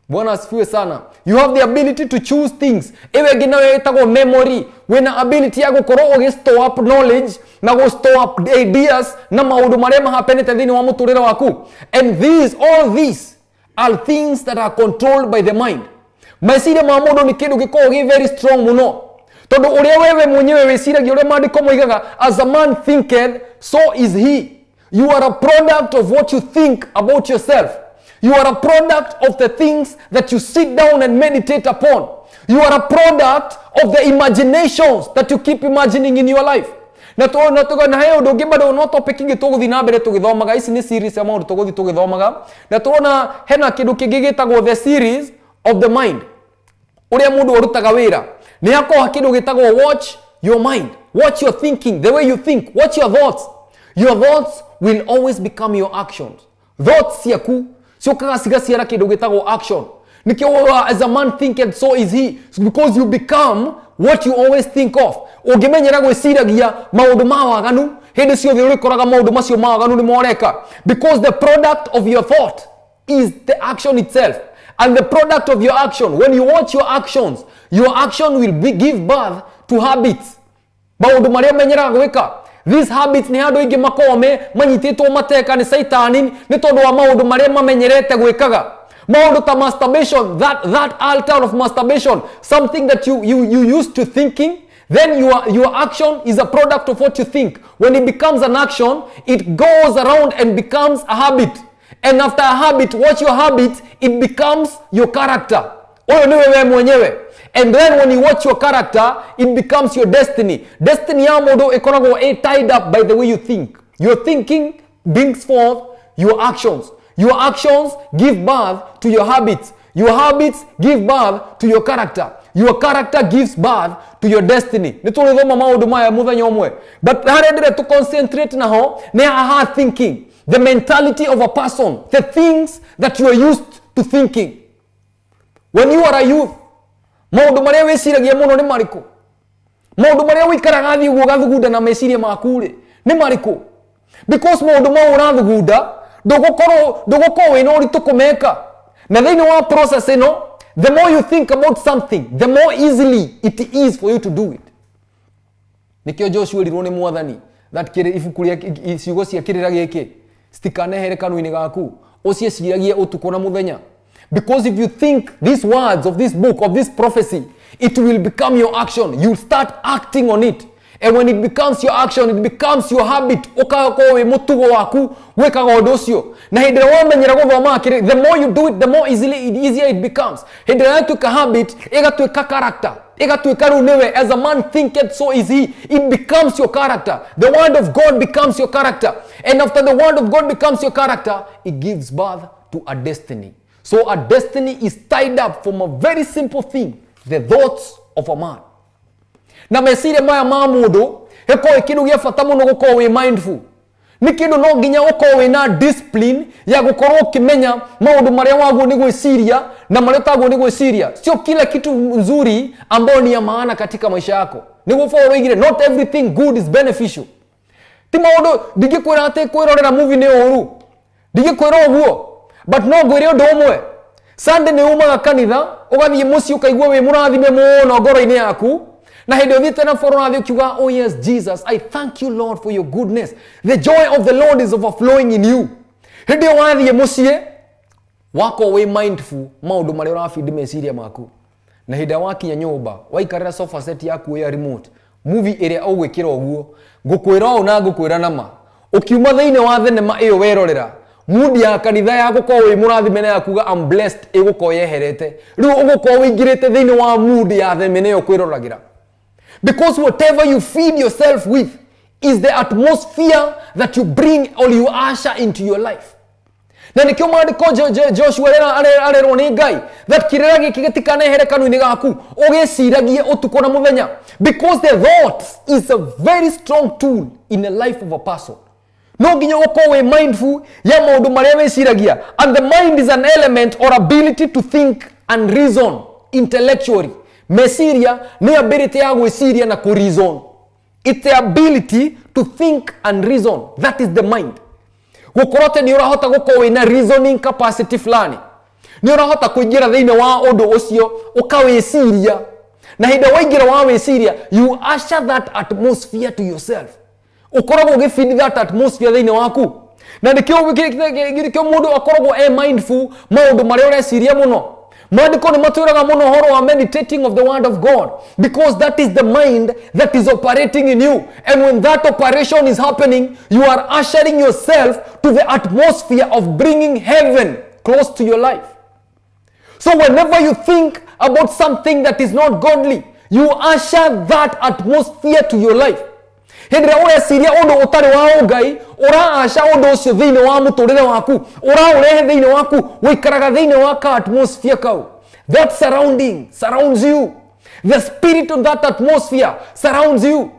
Bwana asifiwe sana. You have the ability to choose things. Ĩyo ĩngĩ nayo ĩtagwo memory, wĩna ability ya gũkorwo ũgĩ store up knowledge na gũ store up ideas na maũndũ marĩa mahapenete thĩinĩ wa mũtũrĩre waku. And these, all these are things that are controlled by the mind. Meciria ma mũndũ nĩ kĩndũ gĩkoragwo gĩ very strong mũno, tondũ ũrĩa wewe mwenyewe wĩciragia, ũrĩa maandĩko moigaga, "As a man thinketh, so is he." You are a product of what you think about yourself. You are a product of the things that you sit down and meditate upon. You are a product of the imaginations that you keep imagining in your life. Na he ũndũ ũngĩ bado, no topic ĩngĩ tũgũthiĩ na mbere tũgĩthomaga. Ici nĩ series ya maũndũ tũgũthiĩ tũgĩthomaga. Na tũrona hena kĩndũ kĩngĩ gĩtagwo the series of the mind, ũrĩa mũndũ arutaga wĩra. Nĩ hakoragwo kĩndũ gĩtagwo watch your mind. Watch your thinking, the way you think. Watch your thoughts. Your thoughts will always become your actions. Thoughts ciaku ciũkaga cigaciara kĩndũ gĩtagwo action. Nĩkĩo woiga, "As a man thinketh, so is he." It's because you become what you always think of. Ũngĩmenyera gwĩciragia maũndũ ma waganu, hĩndĩ ciothe ũrĩkoraga maũndũ macio ma waganu nĩ moreka, because the product of your thought is the action itself. And the product of your action, when you watch your actions, your action will give birth to habits, maũndũ marĩa ũmenyeraga gwĩka. These habits nĩ handũ aingĩ makoragwo me manyitĩtwo mateka nĩ Caitani, nĩ tondũ wa maũndũ marĩa mamenyerete gwĩkaga, maũndũ ta masturbation, that altar of masturbation, something that you used to thinking. Then your action is a product of what you think. When it becomes an action, it goes around and becomes a habit. And after a habit, watch your habit, it becomes your character. Ũyũ nĩwe we mwenyewe. And then when you watch your character, it becomes your destiny. Destiny ya mũndũ ĩkoragwo ĩ tied up by the way you think. Your thinking brings forth your actions. Your actions give birth to your habits. Your habits give birth to your character. Your character gives birth to your destiny. Nĩ tũrĩthoma maũndũ maya mũthenya ũmwe, but harĩa ndĩrenda tũ concentrate naho nĩ haha: thinking, the mentality of a person, the things that you are used to thinking. When you are a youth, maũndũ marĩa wĩciragia mũno nĩ marĩkũ? Maũndũ marĩa ũikaraga thiĩ ũguo ũgathugunda na meciria maku rĩ, nĩ marĩkũ? Because maũndũ mau ũrathugunda, ndũgũkorwo wĩna ũritũ kũmeka. Na thĩinĩ wa process ĩno, the more you think about something, the more easily it is for you to do it. Nĩkĩo Joshua erirwo nĩ Mwathani that kĩrĩ ibuku rĩa ciugo cia kĩrĩra gĩkĩ citikanehere kanua-inĩ gaku, ũciĩciragie ũtukũ na mũthenya, because if you think these words of this book, of this prophecy, it will become your action. You'll start acting on it, and when it becomes your action, it becomes your habit. Ũgakorwo wĩ mũtugo waku gwĩkaga ũndũ ũcio. Na hĩndĩ ĩrĩa wamenyera gũthoma kĩrĩ, the more you do it, the more easily easier it becomes. Hĩndĩ ĩrĩa yatuĩka habit, ĩgatuĩka character, ĩgatuĩka rĩu nĩwe. As a man thinketh, so is he. It becomes your character. The word of God becomes your character, and after the word of God becomes your character, it gives birth to a destiny. So a destiny is tied up from a very simple thing, the thoughts of a man. Na meciria maya ma mũndũ gĩkorwo ĩ kĩndũ gĩa bata mũno gũkorwo wĩ mindful. Nĩ kĩndũ no nginya ũkorwo wĩna discipline ya gũkorwo ũkĩmenya maũndũ marĩa waguo nĩ gwĩciria na marĩa ũtaguo nĩ gwĩciria. Sio kila kitu nzuri ambayo ni ya maana katika maisha yako. Nĩguo Paul oigire, "Not everything good is beneficial." Ti maũndũ, ndingĩkwĩra atĩ kwĩrorera movie nĩ ũru, ndingĩkwĩra ũguo, but no ngwĩre ũndũ ũmwe. Sunday nĩ umaga kanitha, ũgathiĩ mũciĩ, ũkaigua wĩ mũrathime mũno ngoro-inĩ yaku. Na hĩndĩ ũthiĩte na boro, ũrathiĩ ũkiuga, "Oh yes, Jesus, I thank you, Lord, for your goodness." The joy of the Lord is overflowing in you. Hĩndĩ ĩyo wathiĩ mũciĩ, wakorwo wĩ mindful maũndũ marĩa ũrabindi meciria maku. Na hĩndĩ ĩrĩa wakinya nyũmba, waikarĩra sofa set yaku ya remote, movie ĩrĩa ũgwĩkĩra ũguo, ngũkwĩra ũũ na ngũkwĩra nama, ũkiuma thĩinĩ wa thenema ĩyo werorera, mood ya kanitha ya gũkorwo wĩ mũrathime na ya kuga, "I'm blessed," ĩgũkorwo yeherete. Rĩu ũgũkorwo wĩingĩrĩte thĩinĩ wa mood ya thenema ĩyo kwĩroragĩra, because whatever you feed yourself with is the atmosphere that you bring or you usher into your life. Na nĩkĩo maandĩko Joshua arerwo nĩ Ngai that kĩrĩra gĩkĩ gĩtikanehere kanua-inĩ gaku, ũgĩciragie ũtukũ na mũthenya, because the thought is a very strong tool in the life of a person. No nginya ũkorwo wĩ mindful ya maũndũ marĩa wĩciragia. And the mind is an element or ability to think and reason intellectually. Meciria nĩ ability ya gwĩciria na kũ reason. It's the ability to think and reason. That is the mind. Gũkorwo atĩ nĩ ũrahota gũkorwo wĩna reasoning capacity fulani, nĩ ũrahota kũingĩra thĩinĩ wa ũndũ ũcio ũkawĩciria. Na hĩndĩ ĩrĩa waingĩra wa wĩciria, you usher that atmosphere to yourself. Ũkoragwo ũgĩfeed that atmosphere thĩinĩ waku. Na nĩkĩo mũndũ akoragwo e mindful maũndũ marĩa ũreciria mũno. Maandĩko nĩ matwĩraga mũno ũhoro wa meditating of the word of God, because that is the mind that is operating in you. And when that operation is happening, you are ushering yourself to the atmosphere of bringing heaven close to your life. So whenever you think about something that is not godly, you usher that atmosphere to your life. Hĩndĩ ĩrĩa ũreciria ũndũ ũtarĩ wa ũngai, ũraaca ũndũ ũcio thĩinĩ wa mũtũrĩre waku, ũraũrehe thĩinĩ waku, ũikaraga thĩinĩ wa ka atmosphere kau. That surrounding surrounds you. The spirit of that atmosphere surrounds you.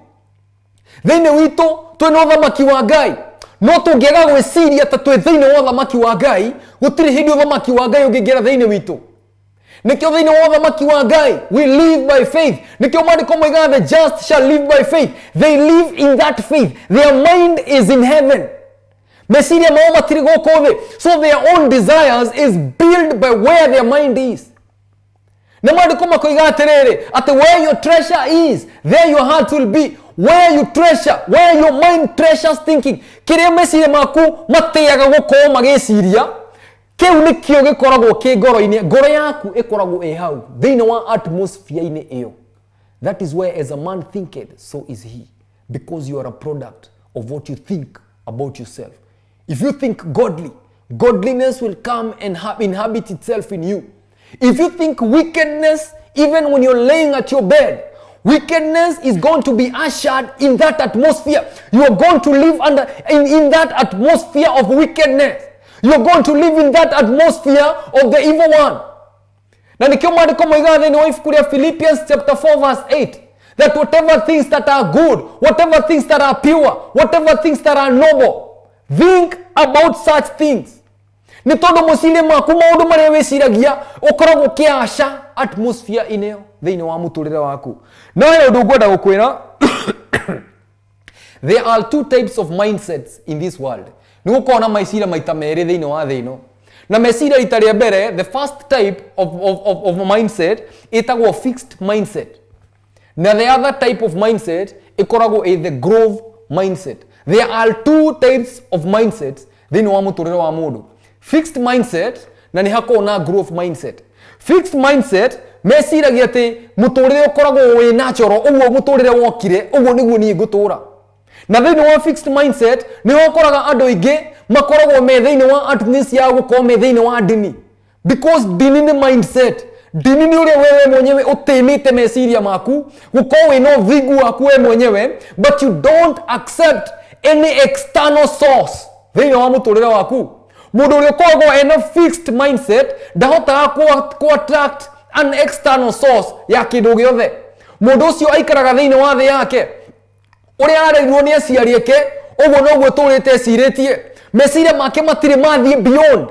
Thĩinĩ witũ twĩna ũthamaki wa Ngai, no tũngĩaga gwĩciria ta twĩ thĩinĩ wa ũthamaki wa Ngai, gũtirĩ hĩndĩ ũthamaki wa Ngai ũngĩingĩra thĩinĩ witũ. Nĩkĩo thĩinĩ wa ũthamaki wa Ngai we live by faith. Nĩkĩo maandĩko moigaga the just shall live by faith. They live in that faith. Their mind is in heaven. Meciria mao matirĩ gũkũ thĩ. So their own desires is built by where their mind is. Na maandĩko makoiga atĩrĩrĩ, atĩ where your treasure is, there your heart will be. Where you treasure, where your mind treasures thinking, kĩrĩa meciria maku matĩaga gũkorwo magĩciria, kĩu nĩkĩo gĩkoragwo kĩ ngoro-inĩ. Ngoro yaku ĩkoragwo ĩ hau thĩinĩ wa atmosphere-inĩ ĩyo. That is where as a man thinketh, so is he. Because you are a product of what you think about yourself. If you think godly, godliness will come and inhabit itself in you. If you think wickedness, even when you're laying at your bed, wickedness is going to be ushered in that atmosphere. You are going to live under in that atmosphere of wickedness. You are going to live in that atmosphere of the evil one. Na nikio maandĩko moigaga thĩinĩ wa ibuku rĩa Philippians chapter 4 verse 8 that whatever things that are good, whatever things that are pure, whatever things that are noble, think about such things. Nĩ tondũ meciria maku, maũndũ marĩa wĩciragia, ũkoragwo ũkĩaca atmosphere ĩno thĩinĩ wa mũtũrĩre waku. No he ũndũ ngwenda gũkwĩra. There are two types of mindsets in this world. Nĩ gũkorwo na meciria maita merĩ thĩinĩ wa thĩ ĩno. Na meciria rita rĩa mbere, the first type of mindset ĩtagwo fixed mindset, na the other type of mindset ĩkoragwo ĩ the growth mindset. There are two types of mindsets thĩinĩ wa mũtũrĩre wa mũndũ: fixed mindset na nĩ hakoragwo na growth mindset. Fixed mindset meciragia atĩ mũtũrĩre ũkoragwo wĩ natural, ũguo mũtũrĩre wokire ũguo nĩguo niĩ ngũtũra. Na thĩinĩ wa fixed mindset nĩho ũkoraga andũ aingĩ makoragwo me thĩinĩ wa atmosphere ya gũkorwo me thĩinĩ wa ndini, because ndini nĩ mindset. Ndini nĩ ũrĩa wewe mwenyewe ũtĩmĩte meciria maku gũkorwo wĩna ũthingu waku we mwenyewe, but you don't accept any external source thĩinĩ wa mũtũrĩre waku. Mũndũ ũrĩa ũkoragwo ena fixed mindset ndahotaga ku attract an external source ya kĩndũ gĩothe. Mũndũ ũcio aikaraga thĩinĩ wa thĩ yake, ũrĩa arerirwo nĩ aciari ake, ũguo noguo tũrĩte ecirĩtie. Meciria make matirĩ mathiĩ beyond.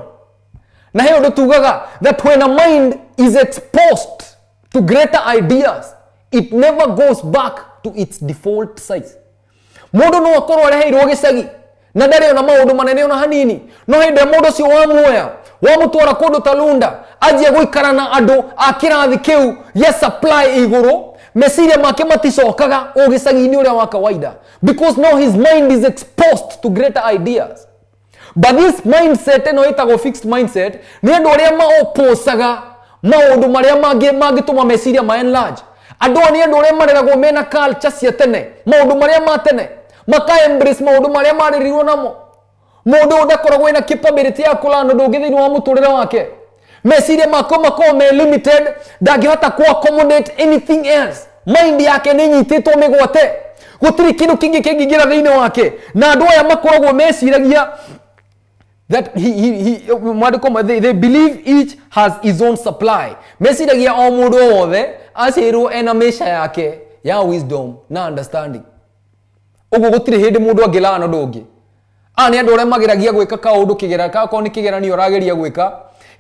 Na he ũndũ tugaga that when a mind is exposed to greater ideas, it never goes back to its default size. Mũndũ no akorwo areheirwo gĩcagi na ndarĩ ona maũndũ manene ona hanini, no hĩndĩ ĩrĩa mũndũ ũcio wamuoya wamũtwara kũndũ ta Lunda, anjia gũikara na andũ a kĩrathi kĩu gĩa supply igũrũ, meciria make maticokaga o gĩcagi-inĩ ũrĩa wa kawaida, because now his mind is exposed to greater ideas. But this mindset ĩno ĩtagwo fixed mindset nĩ andũ arĩa maoposaga maũndũ marĩa mangĩtũma meciria ma enlarge. Andũ aya nĩ andũ arĩa mareragwo mena culture cia tene, maũndũ marĩa ma tene, maka embrace maũndũ marĩa marĩrirwo namo. Mũndũ ũyũ ndakoragwo ena capability ya kũlana ũndũ ũngĩ thĩinĩ wa mũtũrĩre wake. Meciria mako makoragwo me limited, ndangĩhota ku accommodate anything else. Mind yake nĩ inyitĩtwo mĩgwate, gũtirĩ kĩndũ kĩngĩ kĩngĩingĩra thĩinĩ wake. Na andũ aya makoragwo meciragia that he mwandĩko they believe each has his own supply. Meciragia o mũndũ o wothe aciarirwo ena mĩca yake ya wisdom na understanding, ũguo gũtirĩ hĩndĩ mũndũ angĩlana ũndũ ũngĩ. Aya nĩ andũ arĩa mageragia gwĩka kaũndũ kĩgera, kakorwo nĩ kĩgeranio arageria gwĩka,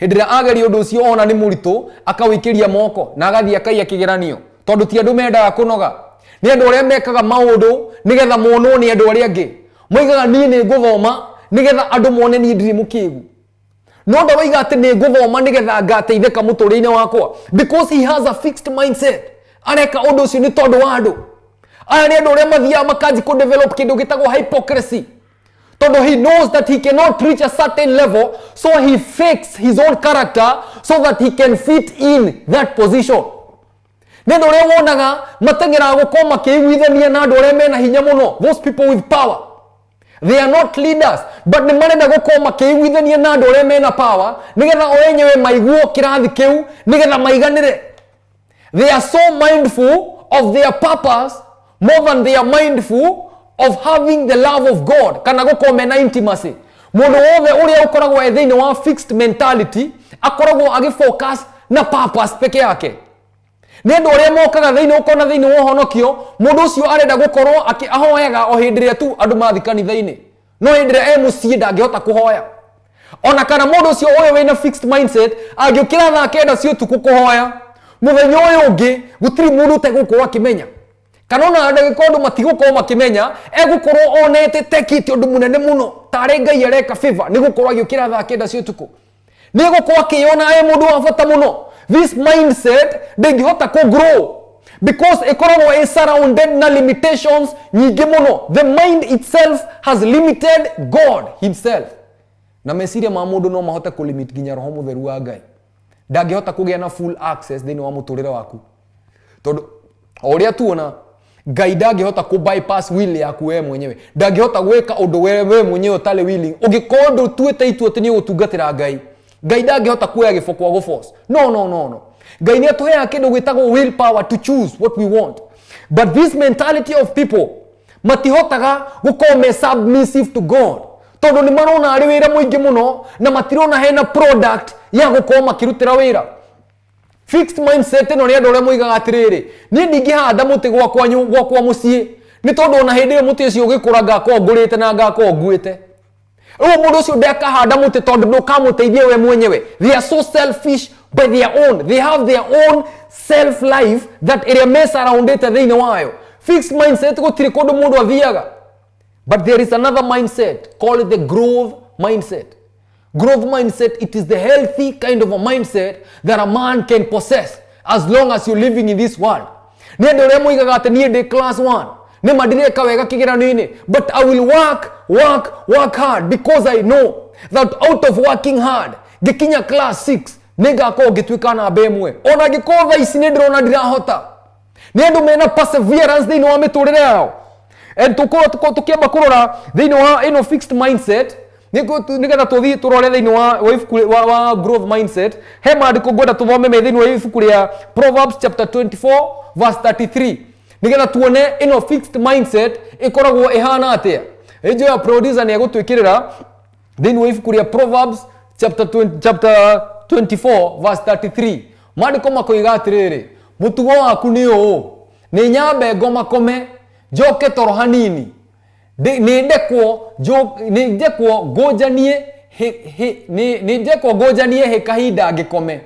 hĩndĩ ĩrĩa ageria ũndũ ũcio ona nĩ mũritũ, akawĩikĩria moko na agathiĩ akaiya kĩgeranio, tondũ ti andũ mendaga kũnoga. Nĩ andũ arĩa mekaga maũndũ nĩgetha monwo nĩ andũ arĩa angĩ. Moigaga niĩ nĩ ngũthoma nĩgetha andũ mone niĩ ndirĩ mũkĩgu, no ndaroiga atĩ nĩ ngũthoma nĩgetha ngateithĩka mũtũrĩre-inĩ wakwa, because he has a fixed mindset. Areka ũndũ ũcio nĩ tondũ wa andũ. Aya nĩ andũ arĩa mathiaga makanji kũ develop kĩndũ gĩtagwo hypocrisy, tondũ he knows that he cannot reach a certain level, so he fakes his own character so that he can fit in that position. Nĩ andũ arĩa wonaga mateng'eraga gũkorwo makĩiguithania na andũ arĩa mena hinya mũno, those people with power. They are not leaders, but nĩ marenda gũkorwo makĩiguithania na andũ arĩa mena power nĩgetha o enyewe maiguo kĩrathi kĩu, nĩgetha maiganĩre. They are so mindful of their purpose more than they are mindful of having the love of God kana gũkorwo mena intimacy. Mũndũ wothe ũrĩa ũkoragwo e thĩinĩ wa fixed mentality akoragwo agĩfocus na purpose peke yake. Nĩ andũ arĩa mokaga thĩinĩ ũkona thĩinĩ wa ũhonokio, mũndũ ũcio arenda gũkorwo ahoyaga o hĩndĩ ĩrĩa tu andũ mathiĩ kanitha-inĩ, no hĩndĩ ĩrĩa e mũciĩ ndangĩhota kũhoya. Ona kana mũndũ ũcio ũyũ wĩna fixed mindset angĩũkĩra thaa 9 cia ũtukũ kũhoya, mũthenya ũyũ ũngĩ gũtirĩ mũndũ ũtegũkorwo akĩmenya, kana ona ndagĩka ũndũ matigũkorwo makĩmenya, egũkorwo onete tekĩte ũndũ mũnene mũno tarĩ Ngai areka favor nĩ gũkorwo agĩũkĩra thaa 9 cia ũtukũ. Nĩ egũkorwo akĩyona e mũndũ wa bata mũno. This mindset ndĩngĩhota kũ grow because ĩkoragwo ĩ surrounded na limitations nyingĩ mũno. The mind itself has limited God himself. Na meciria ma mũndũ no mahote kũ limit nginya roho mũtheru wa Ngai. Ndangĩhota kũgĩa na full access thĩinĩ wa mũtũrĩre waku, tondũ o ũrĩa tuona Ngai ndangĩhota kũ bypass will yaku we mwenyewe, ndangĩhota gwĩka ũndũ we mwenyewe ũtarĩ willing. Ũngĩkorwo ndũtuĩte itua atĩ nĩ ũgũtungatĩra Ngai, Ngai ndangĩhota kuoya gĩboko agũ force. No, no, no, no. Ngai nĩ atũheaga kĩndũ gĩtagwo will power to choose what we want, but this mentality of people matihotaga gũkorwo me submissive to God, tondũ nĩ marona arĩ wĩra mũingĩ mũno na matirona hena product ya gũkorwo makĩrutĩra wĩra. Fixed mindset ĩno nĩ andũ arĩa moigaga atĩrĩrĩ, niĩ ndingĩhanda mũtĩ gwakwa mũciĩ nĩ tondũ ona hĩndĩ ĩyo mũtĩ ũcio ũgĩkũra ngakorwo ngũrĩte na ngakorwo nguĩte. Rĩu mũndũ ũcio ndakahanda mũtĩ tondũ ndũkamũteithia we mwenyewe. They are so selfish by their own. They have their own self life that ĩrĩa me surroundĩte thĩinĩ wayo. Fixed mindset gũtirĩ kũndũ mũndũ athiaga. But there is another mindset called the growth mindset. Growth mindset, it is the healthy kind of a mindset that a man can possess as long as you're living in this world. Nĩ andũ arĩa moigaga atĩ niĩ ndĩ class 1, nĩ ma ndireka wega kĩgeranio-inĩ, but I will work, work, work hard because I know that out of working hard ngĩkinya class 6 nĩ ngakorwo ngĩtuĩka namba 1, ona angĩkorwo thaa ici nĩ ndĩrona ndirahota. Nĩ andũ mena perseverance thĩinĩ wa mĩtũrĩre yao. And tũkorwo tũkĩamba kũrora thĩinĩ wa ĩno fixed mindset nĩgetha tũthiĩ tũrore thĩinĩ wa ibuku wa growth mindset. He maandĩko ngwenda tũthome me thĩinĩ wa ibuku rĩa Proverbs chapter 24 verse 33, nĩgetha tuone ĩno fixed mindset ĩkoragwo ĩhana atĩa. Ĩnjo ya producer nĩ egũtwĩkĩrĩra thĩinĩ wa ibuku rĩa Proverbs chapter 24 verse 33. Maandĩko makoiga atĩrĩrĩ, mũtugo waku nĩ ũũ, nĩ nyambe ngomakome njoke toro hanini, nĩ ndekwo ngũnjanie nĩ ndekwo ngũnjanie hĩ kahinda ngĩkome.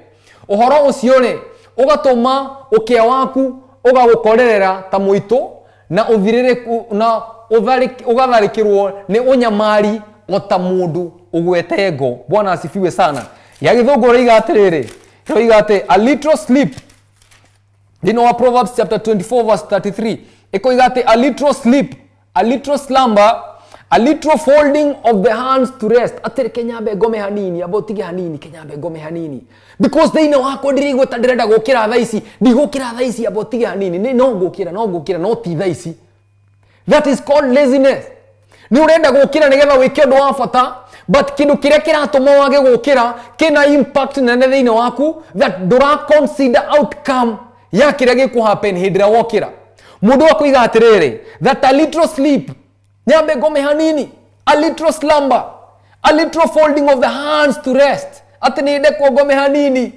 Ũhoro ũcio rĩ ũgatũma ũkĩa waku ũgagũkorerera ta mũitũ na ũthirĩrĩku na ũgatharĩkĩrwo nĩ ũnyamari o ta mũndũ ũgwete ngo. Bwana asifiwe sana. Ya gĩthũngũ rĩiga atĩrĩrĩ, rĩiga atĩ a little sleep. Thĩinĩ wa Proverbs chapter 24 verse 33 ĩkoiga atĩ a little sleep, a little slumber, a little folding of the hands to rest. Atĩrĩ, kenyambe ngome hanini, amba ũtige hanini, kenyambe ngome hanini, because thĩinĩ wakwa ndĩraigua ta ndĩrenda gũkĩra thaa ici. Ndigũkĩra thaa ici, amba ũtige hanini. Nĩ no ngũkĩra, no ngũkĩra, no ti thaa ici. That is called laziness. Nĩ ũrenda gũkĩra nĩgetha wĩke ũndũ wa bata, but kĩndũ kĩrĩa kĩratũma wage gũkĩra kĩna impact nene thĩinĩ waku that ndũra consider outcome ya kĩrĩa gĩkũ happen hĩndĩ ĩrĩa wokĩra. Mũndũ akoiga atĩrĩrĩ, that a little sleep, nyambe ngome hanini, a little slumber, a little folding of the hands to rest, atĩ nĩ ndekwo ngome hanini,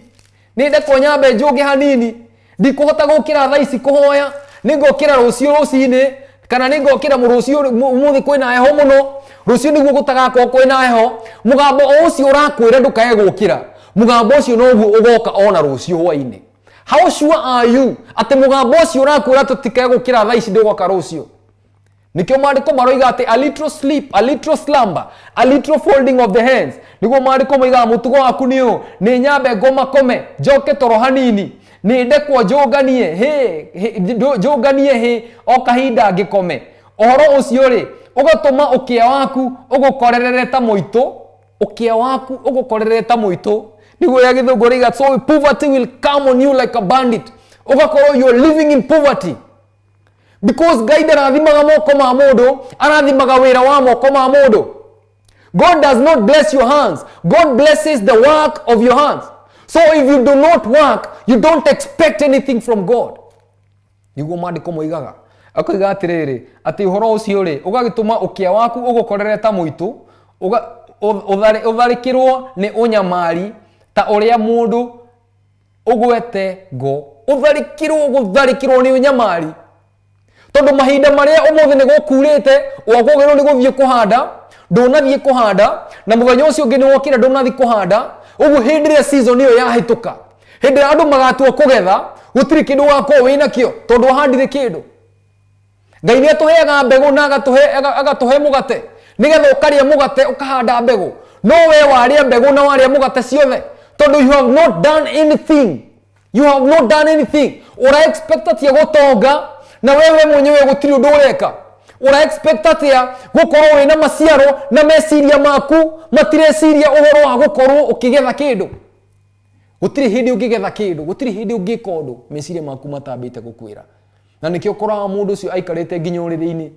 nĩ ndekwo nyambe njũge hanini, ndikũhota gũkĩra thaa ici kũhoya, nĩ ngokĩra rũciũ rũcinĩ, kana nĩ ngokĩra rũciũ. Ũmũthĩ kwĩna heho mũno, rũciũ nĩguo gũtagakorwo kwĩna heho. Mũgambo o ũcio ũrakwĩra ndũkae gũkĩra, mũgambo ũcio noguo ũgoka ona rũciũ hwainĩ. How sure are you atĩ mũgambo ũcio ũrakwĩra tũtikae gũkĩra thaa ici ndũgoka rũciũ? Nikio maandĩko maroiga atĩ a little sleep, a little slumber, a little folding of the hands. Niguo maandĩko moigaga mũtugo waku nĩ ũũ, nĩ nyambe ngomakome njoke toro hanini, nĩ ndekwo njũnganie hĩ njũnganie hĩ o kahinda ngĩkome. Ũhoro ũcio rĩ ũgatũma ũkĩa waku ũgũkorerere ta mũitũ, ũkĩa waku ũgũkorerere ta mũitũ. Niguo ya gĩthũngũ rĩiga, so poverty will come on you like a bandit. Ũgakorwo you're living in poverty because Ngai ndarathimaga moko ma mũndũ, arathimaga wĩra wa moko ma mũndũ. God does not bless your hands. God blesses the work of your hands. So if you do not work, you don't expect anything from God. Niguo maandĩko moigaga. Akoiga atĩrĩrĩ, atĩ ũhoro ũcio rĩ ũgagĩtũma ũkĩa waku ũgũkorere ta mũitũ, ũtharĩkĩrwo nĩ ũnyamari ta ũrĩa mũndũ ũgwete ngo. Ũtharĩkĩrwo gũtharĩkĩrwo nĩ ũnyamari. Tondũ mahinda marĩa ũmũthĩ nĩ gũkurĩte, wakwagĩrĩirwo nĩ gũthiĩ kũhanda, ndũnathiĩ kũhanda, na mũthenya ũcio ũngĩ nĩ wokĩra ndũnathiĩ kũhanda, ũguo hĩndĩ ĩrĩa season ĩyo yahĩtũka, hĩndĩ ĩrĩa andũ magatua kũgetha, gũtirĩ kĩndũ ũgakorwo wĩnakĩo, tondũ wahandire kĩndũ. Ngai nĩ atũheaga mbegũ na agatuhe mũgate, nĩgetha ũkarĩa mũgate ũkahanda mbegũ. No we warĩa mbegũ na warĩa mũgate ciothe, tondũ you have not done anything. You have not done anything. Ura expect atĩa gũtonga na wewe mwenyewe gũtirĩ ũndũ ũreka. Ura expect atĩa gũkorwo wĩna maciaro na meciria maku matireciria ũhoro wa gũkorwo ũkĩgetha kĩndũ. Gũtirĩ hĩndĩ ũngĩgetha kĩndũ, gũtirĩ hĩndĩ ũngĩka ũndũ meciria maku matambĩte gũkwĩra. Na nĩkĩo ũkoraga mũndũ ũcio aikarĩte nginya ũrĩrĩ-inĩ.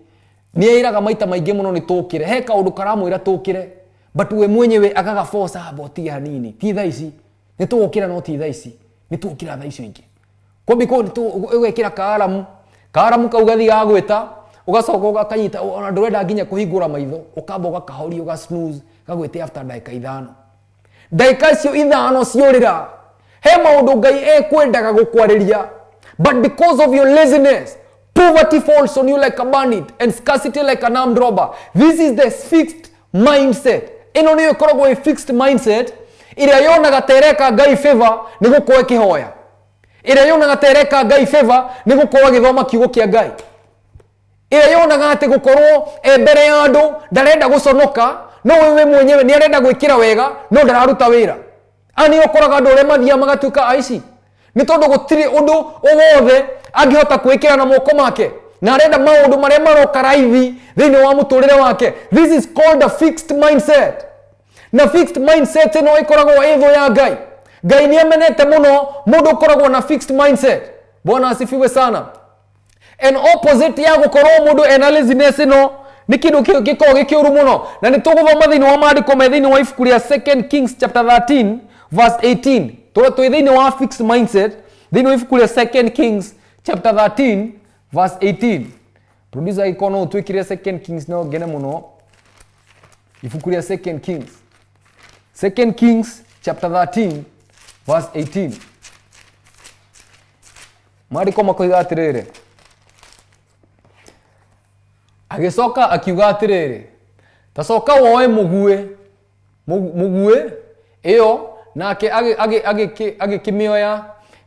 Nĩ eĩraga maita maingĩ mũno nĩ tũkĩre. He kaũndũ karamwĩra tũkĩre, but we mwenyewe agaga force amba ũtige hanini. Ti thaa ici. Nĩ tũgũkĩra no ti thaa ici. Nĩ tũgũkĩra thaa icio ingĩ. Kumbe ũgekĩra kaaramu. Kaaramu kau gathiaga gwĩta, ũgacoka ũgakanyita, ona ndũrenda nginya kũhingũra maitho, ũkamba ũgakahoria, ũga snooze, gagwĩte after ndagĩka ithano. Ndagĩka icio ithano ciorĩra, he maũndũ Ngai ekwendaga gũkwarĩria, but because of your laziness, poverty falls on you like a bandit and scarcity like an armed robber. This is the fixed mindset. Ĩno nĩyo ĩkoragwo ĩ fixed mindset ĩrĩa yonaga ta ĩreka Ngai favor nĩ gũkorwo ĩkĩhoya, ĩrĩa yonaga ta ĩreka Ngai favor nĩ gũkorwo ĩgĩthoma kiugo kĩa Ngai, ĩrĩa yonaga atĩ gũkorwo e mbere ya andũ ndarenda gũconoka, no wewe mwenyewe nĩ arenda gwĩkĩra wega no ndararuta wĩra. Aya nĩo ũkoraga andũ arĩa mathiaga magatuĩka aici, nĩ tondũ gũtirĩ ũndũ o wothe angĩhota kwĩkĩra na moko make, na arenda maũndũ marĩa maroka raithi thĩinĩ wa mũtũrĩre wake. This is called a fixed mindset. Na fixed mindset ĩno ĩkoragwo ĩ thũ ya Ngai. Ngai nĩ amenete mũno mũndũ ũkoragwo na fixed mindset. Bwana asifiwe sana. And opposite ya gũkorwo mũndũ ena laziness ĩno nĩ kĩndũ gĩkoragwo gĩ kĩũru mũno, na nĩ tũgũthoma thĩinĩ wa maandĩko me thĩinĩ wa ibuku rĩa 2 Kings chapter 13 verse 18. Tũrĩa twĩ thĩinĩ wa fixed mindset thĩinĩ wa ibuku rĩa 2 Kings chapter 13 verse 18. Producer agĩkorwo no ũtwĩkĩre 2 Kings no ngene mũno. Ibuku rĩa 2 Kings. 2 Kings chapter 13 verse 18. Maandĩko makoiga atĩrĩrĩ, agĩcoka akiuga atĩrĩrĩ, ta coka woe mũguĩ ĩyo, nake agĩkĩmĩoya.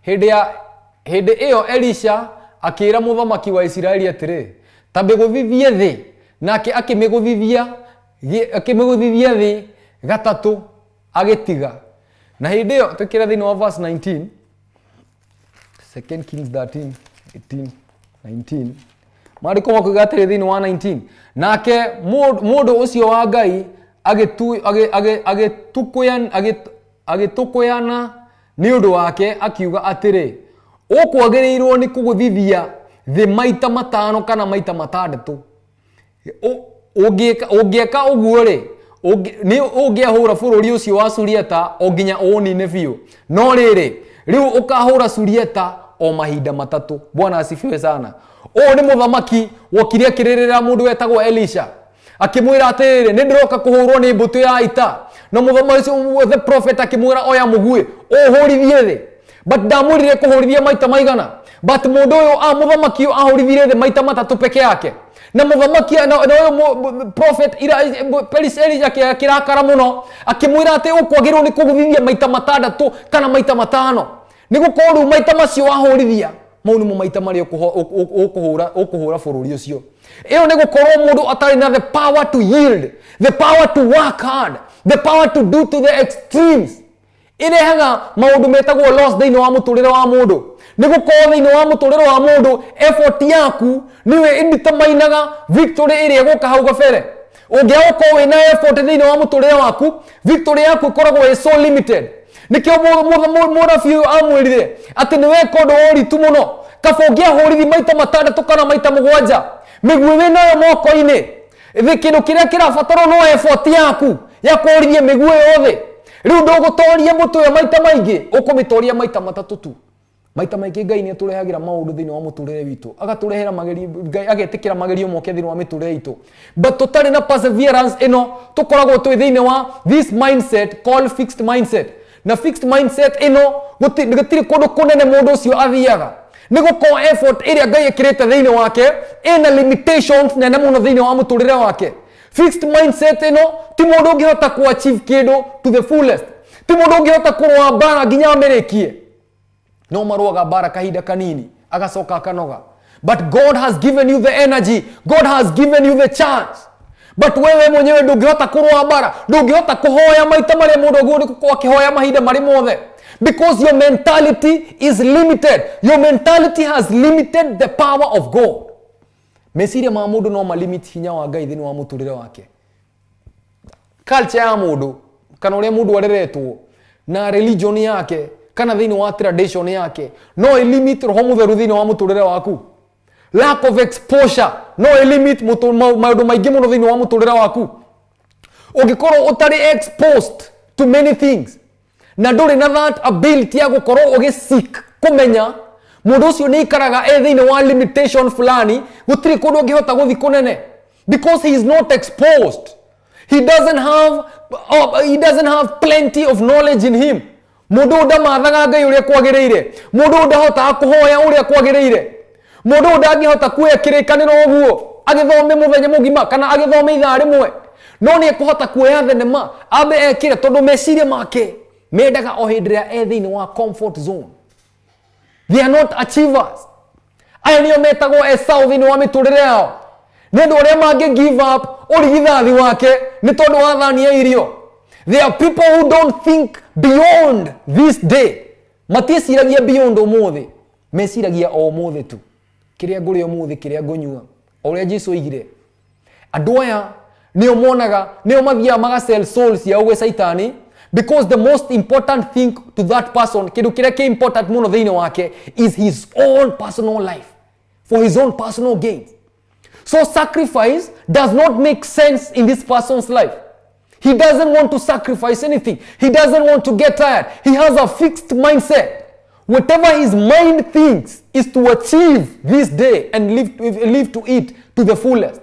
Hĩndĩ ĩyo Elisha akĩĩra mũthamaki wa Isiraeli atĩrĩ, ta mĩgũthithie thĩ, nake akĩmĩgũthithia thĩ gatatũ agĩtiga. Na hĩndĩ ĩyo tũkĩra thĩinĩ wa verse 19, 2 Kings 13, 18, 19. Maandĩko makoiga atĩrĩ thĩinĩ wa 19, nake mũndũ ũcio wa Ngai agĩtũkũyana nĩ ũndũ wake akiuga atĩrĩ, ũkwagĩrĩirwo nĩ kũgũthithia thĩ maita matano kana maita matandatũ. Ũngĩeka ũguo rĩ, nĩ ũngĩahũra bũrũri ũcio wa Suriata o nginya ũũnine biũ. No rĩrĩ, rĩu ũkahũra Suriata o mahinda matatũ. Bwana asifiwe sana. Ũyũ nĩ mũthamaki wokire akĩrĩrĩra mũndũ wetagwo Elisha, akĩmwĩra atĩrĩrĩ, nĩ ndĩroka kũhũrwo nĩ mbũtũ ya ita. Na mũthamaki ũcio, the prophet, akĩmwĩra oya mũguĩ ũhũrithie thĩ, but ndamwĩrire kũhũrithia maita maigana. But mũndũ ũyũ, mũthamaki ũyũ ahũrithirie thĩ maita matatũ peke yake. Na mũthamaki na ũyũ prophet Elisha akĩrakara mũno, akĩmwĩra atĩ ũkwagĩrĩirwo nĩ kũgũthithia maita matandatũ kana maita matano, nĩ gũkorwo rĩu maita macio wahũrithia mau nĩmo maita marĩa ũkũhũra bũrũri ũcio. Ĩyo nĩ gũkorwo mũndũ atarĩ na the power to yield, the power to work hard, the power to do to the extremes. Ĩrehaga maũndũ metagwo loss thĩinĩ wa mũtũrĩre wa mũndũ, nĩ gũkorwo thĩinĩ wa mũtũrĩre wa mũndũ effort yaku nĩwe ĩdeterminaga victory ĩrĩa ĩgũka hau gabere. Ũngĩaga gũkorwo wĩna effort thĩinĩ wa mũtũrĩre waku, victory yaku ĩkoragwo ĩ so limited. Nĩkĩo mũnabii ũyũ amwĩrire atĩ nĩ weka ũndũ wa ũritũ mũno, kaba ũngĩahũrithi maita matandatũ kana maita mũgwanja mĩguĩ wĩnayo moko-inĩ. Thĩ kĩndũ kĩrĩa kĩrabatarwo no effort yaku ya kũhũrithia mĩguĩ yothe. Rĩu ndũgũtoria mbũtũ ĩyo maita maingĩ, ũkũmĩtoria maita matatũ tu. Maita maingĩ Ngai nĩ atũrehagĩra maũndũ thĩinĩ wa mũtũrĩre witũ, agatũrehera magerio, Ngai agetĩkĩra magerio moke thĩinĩ wa mĩtũrĩre itũ, but tũtarĩ na perseverance ĩno tũkoragwo twĩ thĩinĩ wa this mindset called fixed mindset. Na fixed mindset ĩno gũtirĩ kũndũ kũnene mũndũ ũcio athiaga, nĩ gũkorwo effort ĩrĩa Ngai ĩkĩrĩte thĩinĩ wake ĩna limitations nene mũno thĩinĩ wa mũtũrĩre wake. Fixed mindset ĩno ti mũndũ ũngĩhota ku achieve kĩndũ to the fullest, ti mũndũ ũngĩhota kũrũa mbara nginya amĩrĩkie. No marũaga mbara kahinda kanini agacoka akanoga. But God has given you the energy, God has given you the chance, but wewe mwenyewe ndũngĩhota kũrũa mbara, ndũngĩhota kũhoya maita marĩa mũndũ ũguo gũkorwo akĩhoya mahinda marĩ mothe, because your mentality is limited. Your mentality has limited the power of God. Meciria ma mũndũ no malimit hinya wa Ngai thĩinĩ wa mũtũrĩre wake. Culture ya mũndũ kana ũrĩa mũndũ areretwo na religion yake kana thĩinĩ wa tradition yake no ĩlimit Roho Mũtheru thĩinĩ wa mũtũrĩre waku. Lack of exposure no ĩlimit maũndũ maingĩ mũno thĩinĩ wa mũtũrĩre waku. Ũngĩkorwo ũtarĩ exposed to many things na ndũrĩ na that ability ya gũkorwo ũgĩseek kũmenya, mũndũ ũcio nĩ ikaraga e thĩinĩ wa limitation fulani. Gũtirĩ kũndũ ũngĩhota gũthiĩ kũnene because he is not exposed. He doesn't have plenty of knowledge in him. Mũndũ ũyũ ndamathaga Ngai ũrĩa kwagĩrĩire, mũndũ ũyũ ndahotaga kũhoya ũrĩa kwagĩrĩire, mũndũ ũyũ ndangĩhota kuoya kĩrĩkanĩro ũguo agĩthome mũthenya mũgima kana agĩthome ithaa rĩmwe, no nĩ ekũhota kuoya thenema ambe ekĩre, tondũ meciria make mendaga o hĩndĩ ĩrĩa e thĩinĩ wa comfort zone. They are not achievers. Aya nĩo metagwo Esau thĩinĩ wa mĩtũrĩre yao, nĩ andũ arĩa mangĩ give up ũrigithathi wake nĩ tondũ wa thani ya irio. They are people who don't think beyond this day. Matiĩciragia beyond ũmũthĩ, meciragia o ũmũthĩ tu, kĩrĩa ngũrĩa ũmũthĩ, kĩrĩa ngũnyua, o ũrĩa Jesu oigire. Andũ aya nĩo monaga, nĩo mathiaga magasell soul ciao gwĩ Caitani, because the most important thing to that person, kĩndũ kĩrĩa kĩ important mũno thĩinĩ wake, is his own personal life, for his own personal gains. So sacrifice does not make sense in this person's life. He doesn't want to sacrifice anything. He doesn't want to get tired. He has a fixed mindset. Whatever his mind thinks is to achieve this day and live to it to the fullest.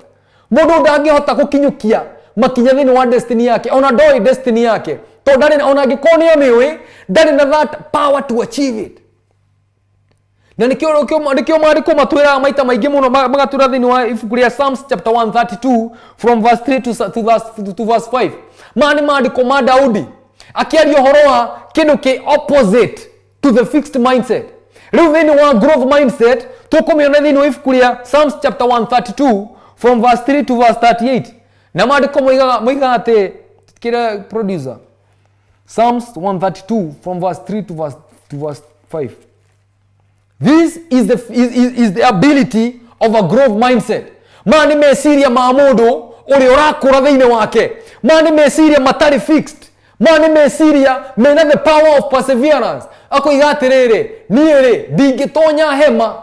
Mũndũ ndangĩhota gũkinyũkia makinya thĩinĩ wa destiny yake, ona ndoĩ destiny yake, tondũ ndarĩ, ona angĩkorwo nĩ amĩũĩ, ndarĩ na that power to achieve it. Na nĩkĩo maandĩko matwĩraga maita maingĩ mũno, magatwĩra thĩinĩ wa ibuku rĩa Psalms chapter 132 from verse 3 to verse 5. Maya nĩ maandĩko ma Daudi akĩaria ũhoro wa kĩndũ kĩ opposite to the fixed mindset. Rĩu thĩinĩ wa growth mindset tũkũmĩona thĩinĩ wa ibuku rĩa Psalms chapter 132 from verse 3 to verse 38. Na maandĩko moigaga atĩ kĩrĩa, producer? Psalms 132 from verse 3 to verse 5. This is the ability of a growth mindset. Maya nĩ meciria ma mũndũ ũrĩa ũrakũra thĩinĩ wake. Maya nĩ meciria matarĩ fixed. Maya nĩ meciria mena the power of perseverance. Akoiga atĩrĩrĩ, niĩ rĩ, ndingĩtonya hema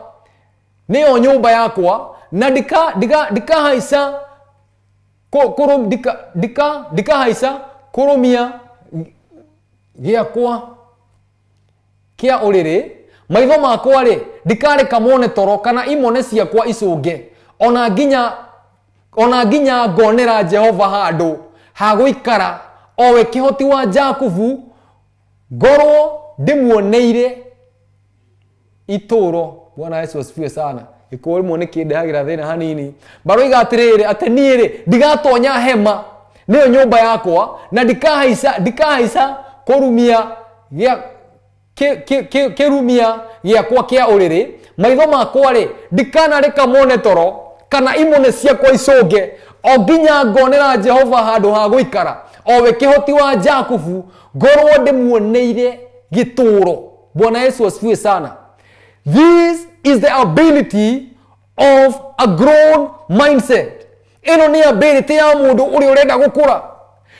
nĩyo nyũmba yakwa na ndikahaica ndikahaica kũrũmia gĩakwa kĩa ũrĩrĩ. Maitho makwa rĩ, ndikareka mone toro kana imone ciakwa icũnge, ona nginya ngonera Jehova handũ ha gũikara, o we kĩhoti wa Jakubu, ngorwo ndĩmuoneire itũũro. Bwana Yesu asifiwe sana. Gĩkũyũ rĩmwe nĩ kĩndehagĩra thĩna hanini. Baroiga atĩrĩrĩ, atĩ niĩ rĩ, ndigatonya hema nĩyo nyũmba yakwa na ndikahaica kũrumia gĩa kĩrumia gĩakwa kĩa ũrĩrĩ. Maitho makwa rĩ, ndikanareka mone toro kana imone ciakwa icũnge, o nginya ngonera Jehova handũ ha gũikara, o we kĩhoti wa Jakubu, ngorwo ndĩmuoneire gĩtũũro. Bwana Yesu asifiwe sana. This is the ability of a grown mindset. Ĩno nĩ ability ya mũndũ ũrĩa ũrenda gũkũra,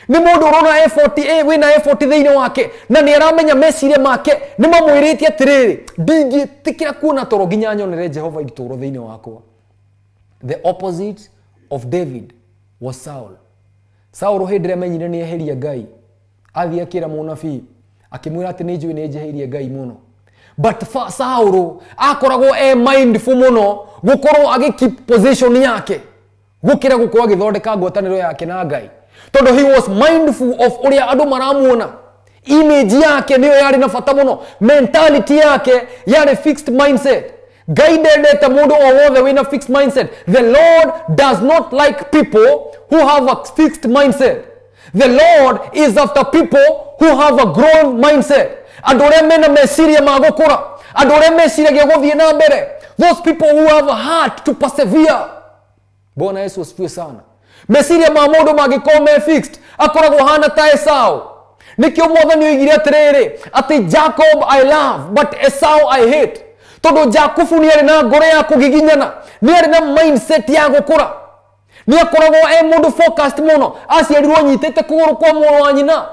nĩ mũndũ ũrona effort, wĩna effort thĩinĩ wake, na nĩ aramenya meciria make nĩ mamwĩrĩte atĩrĩrĩ, ndingĩtĩkĩra kuona toro nginya nyonere Jehova itũũro thĩinĩ wakwa. The opposite of David was Saul. Saul hĩndĩ ĩrĩa amenyire nĩ eheria Ngai, athiĩ akĩra mũnabii, akĩmwĩra atĩ nĩ njũĩ nĩ njeheirie Ngai mũno. But Saul akoragwo e mindful mũno gũkorwo agĩ keep position yake gũkĩra gũkorwo agĩthondeka ngwatanĩro yake na Ngai, tondũ he was mindful of ũrĩa andũ maramuona. Image yake nĩyo yarĩ na bata mũno, mentality yake yarĩ fixed mindset. Ngai ndendete mũndũ o wothe wĩna fixed mindset. The Lord does not like people who have a fixed mindset. The Lord is after people who have a grown mindset. Andũ arĩa mena meciria ma gũkũra, andũ arĩa meciragia gũthiĩ na mbere, those people who have a heart to persevere. Bwana Yesu asifiwe sana. Meciria ma mũndũ mangĩkorwo me fixed, akoragwo hana ta Esau. Nĩkĩo Mwathani oigire atĩrĩrĩ, atĩ Jacob I love but Esau I hate. Tondũ Jakubu nĩ arĩ na ngoro ya kũgiginyana, nĩ arĩ na mindset ya gũkũra, nĩ akoragwo e mũndũ focused mũno. Aciarirwo anyitĩte kũgũrũ kwa mũrũ wa nyina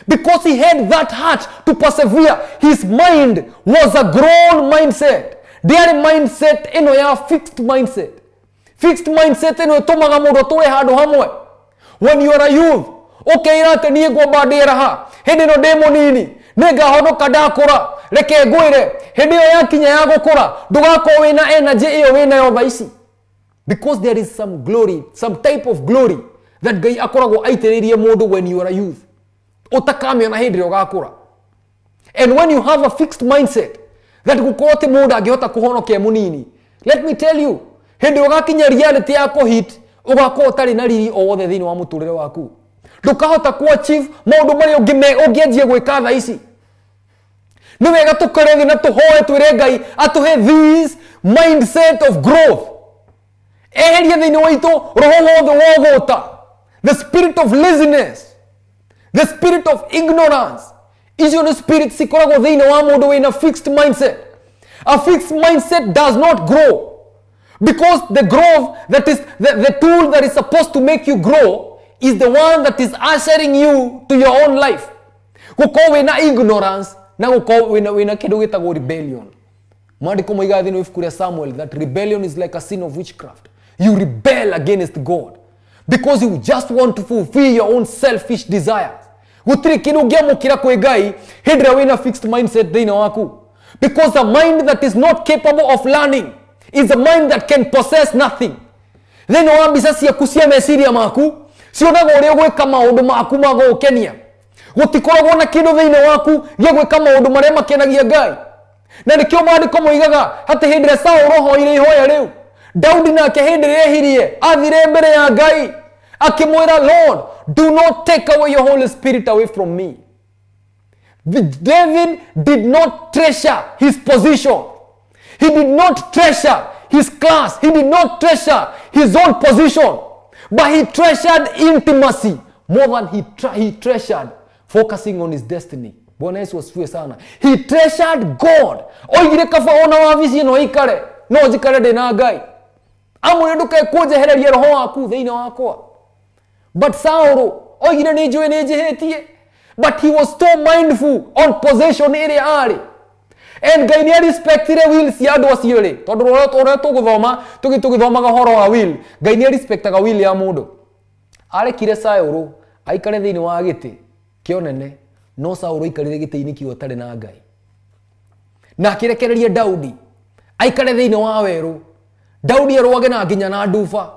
because he had that heart to persevere. His mind was a grown mindset. Ndĩarĩ mindset ĩno ya fixed mindset. Fixed mindset ĩno ĩtũmaga mũndũ atũre handũ hamwe. When you are a youth, ũkeira atĩ niĩ ngwamba ndĩraha hĩndĩ ĩno ndĩ mũnini, nĩ ngahonoka ndakũra. Reke ngwĩre, hĩndĩ ĩyo yakinya ya gũkũra, ndũgakorwo wĩna energy ĩyo wĩnayo thaa ici, because there is some glory, some type of glory that Ngai akoragwo aitĩrĩirie mũndũ when you are a youth, ũtakamĩona hĩndĩ ĩrĩa ũgakũra. And when you have a fixed mindset that gũkorwo atĩ mũndũ angĩhota kũhonoka e mũnini, let me tell you, hĩndĩ ĩrĩa ũgakinya reality ya kũhit, ũgakorwo ũtarĩ na riri o wothe thĩinĩ wa mũtũrĩre waku. Ndũkahota ku achieve maũndũ marĩa ũngĩanjia gwĩka thaa ici. Nĩ wega tũkore thĩ na tũhoe, twĩre Ngai atũhe this mindset of growth, eherie thĩinĩ waitũ roho wothe wa ũgũta, the spirit of laziness, the spirit of ignorance. Icio nĩ spirit cikoragwo thĩinĩ wa mũndũ wĩna fixed mindset. A fixed mindset does not grow, because the growth that is the tool that is supposed to make you grow is the one that is ushering you to your own life. Gũkorwo wĩna ignorance na gũkorwo wĩna kĩndũ gĩtagwo rebellion. Maandĩko moigaga thĩinĩ wa ibuku rĩa Samuel that rebellion is like a sin of witchcraft. You rebel against God because you just want to fulfill your own selfish desires. Gũtirĩ kĩndũ ũngĩamũkĩra kwĩ Ngai hĩndĩ ĩrĩa wĩna fixed mindset thĩinĩ waku, because a mind that is not capable of learning is a mind that can possess nothing. Thĩinĩ wa mbica ciaku cia meciria maku cionaga ũrĩa ũgwĩka maũndũ maku ma gũgũkenia. Gũtikoragwo na kĩndũ thĩinĩ waku gĩa gwĩka maũndũ marĩa makenagia Ngai. Na nĩkĩo maandĩko moigaga atĩ hĩndĩ ĩrĩa Saũlũ ahoire ihoya rĩu, Daudi nake hĩndĩ ĩrĩa ehirie athire mbere ya Ngai akĩmwĩra, "Lord, do not take away your Holy Spirit away from me." David did not treasure his position. He did not treasure his class. He did not treasure his own position, but he treasured intimacy more than he treasured focusing on his destiny. Bwana Yesu asifiwe sana. He treasured God. Oigire, kaba ona wabici ĩno ikare, no njikare ndĩ na Ngai. Amwĩre, ndũkae kũnjehereria roho waku thĩinĩ wakwa. But Saũlũ oigire, nĩ njũĩ nĩ njĩhĩtie, but he was so mindful on possession ĩrĩa arĩ. And Ngai nĩ arespectire will cia andũ acio rĩ, tondũ ũrĩa tũgũthoma tũgĩthomaga ũhoro wa will, Ngai nĩ arespectaga will ya mũndũ. Arekire Saũlũ aikare thĩinĩ wa gĩtĩ kĩa ũnene, no Saũlũ aikarire gĩtĩ-inĩ kĩu atarĩ na Ngai, na akĩrekereria Daudi aikare thĩinĩ wa werũ. Daudi arũage na nginya na nduba,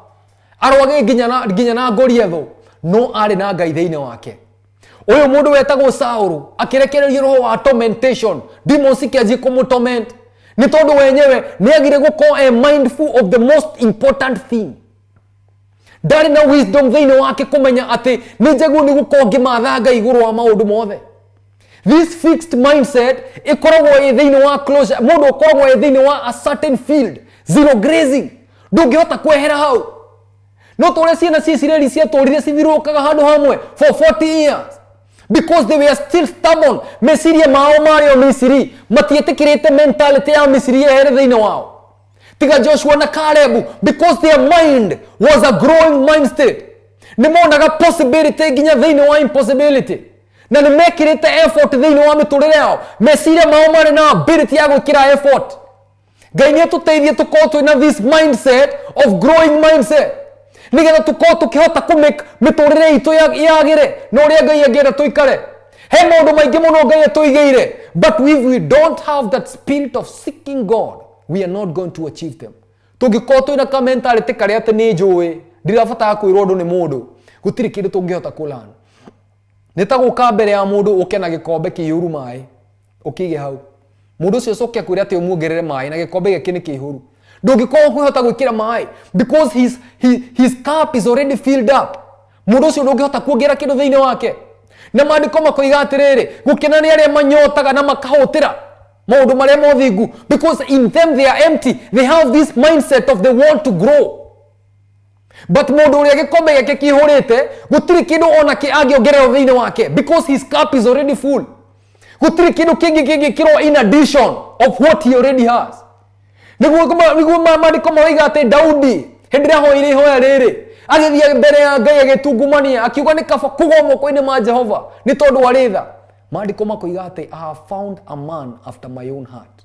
arũage nginya na Goliathũ, no arĩ na Ngai thĩinĩ wake. Ũyũ mũndũ wetagwo Saũlũ akĩrekereria roho wa tormentation, demons ikĩanjia kũmũtorment, nĩ tondũ wenyewe nĩ agire gũkorwo e mindful of the most important thing. Ndarĩ na wisdom thĩinĩ wake kũmenya atĩ nĩ njagĩrĩirwo nĩ gũkorwo ngĩmatha Ngai igũrũ wa maũndũ mothe. This fixed mindset ĩkoragwo ĩ thĩinĩ wa closure. Mũndũ ũkoragwo ĩ thĩinĩ wa a certain field, zero grazing, ndũngĩhota kwehera hau. No tũrĩa ciana cia Isiraeli ciatũrire cithirũkaga handũ hamwe for 40 years because they were still stubborn. Meciria mao marĩ o Misiri, matiĩtĩkĩrĩte mentality ya Misiri yehere thĩinĩ wao, tiga Joshua na Caleb, because their mind was a growing mind state. Nĩ monaga possibility nginya thĩinĩ wa impossibility, na nĩ mekĩrĩte effort thĩinĩ wa mĩtũrĩre yao. Meciria mao marĩ na ability ya gwĩkĩra effort. Ngai nĩ atũteithie tũkorwo twĩna this mindset of growing mindset, nĩgetha tũkorwo tũkĩhota kũ make mĩtũrĩre itũ yagĩre na ũrĩa Ngai angĩenda tũikare. He maũndũ maingĩ mũno Ngai atũigĩire, but if we don't have that spirit of seeking God, we are not going to achieve them. Tũngĩkorwo twĩna ka mentality karĩa atĩ nĩ njũĩ, ndirabatara kwĩrwo ũndũ nĩ mũndũ, gũtirĩ kĩndũ tũngĩhota kũlearn. Nĩ ta gũka mbere ya mũndũ ũke na gĩkombe kĩihũru maĩ, ũkĩige hau. Mũndũ ũcio ũcoke akwĩre atĩ ũmuongerere maĩ na gĩkombe gĩake nĩ kĩihũru. Ndũngĩkorwo ũkĩhota gwĩkĩra maĩ because his cup is already filled up. Mũndũ ũcio ndũngĩhota kuongerera kĩndũ thĩinĩ wake. Na maandĩko makoiga atĩrĩrĩ, gũkena nĩ arĩa manyotaga na makahũtĩra maũndũ marĩa mothingu, because in them they are empty. They have this mindset of they want to grow. But mũndũ ũrĩa gĩkombe gĩake kĩihũrĩte, gũtirĩ kĩndũ ona kĩ angĩongererwo thĩinĩ wake because his cup is already full. Gũtirĩ kĩndũ kĩngĩ kĩngĩkĩrwo in addition of what he already has. Nĩguo maandĩko maroiga atĩ Daudi hĩndĩ ĩrĩa ahoire ihoya rĩrĩ, agĩthiĩ mbere ya Ngai agĩtungumania, akiuga nĩ kaba kũgwa moko-inĩ ma Jehova nĩ tondũ arĩ tha. Maandĩko makoiga atĩ I have found a man after my own heart.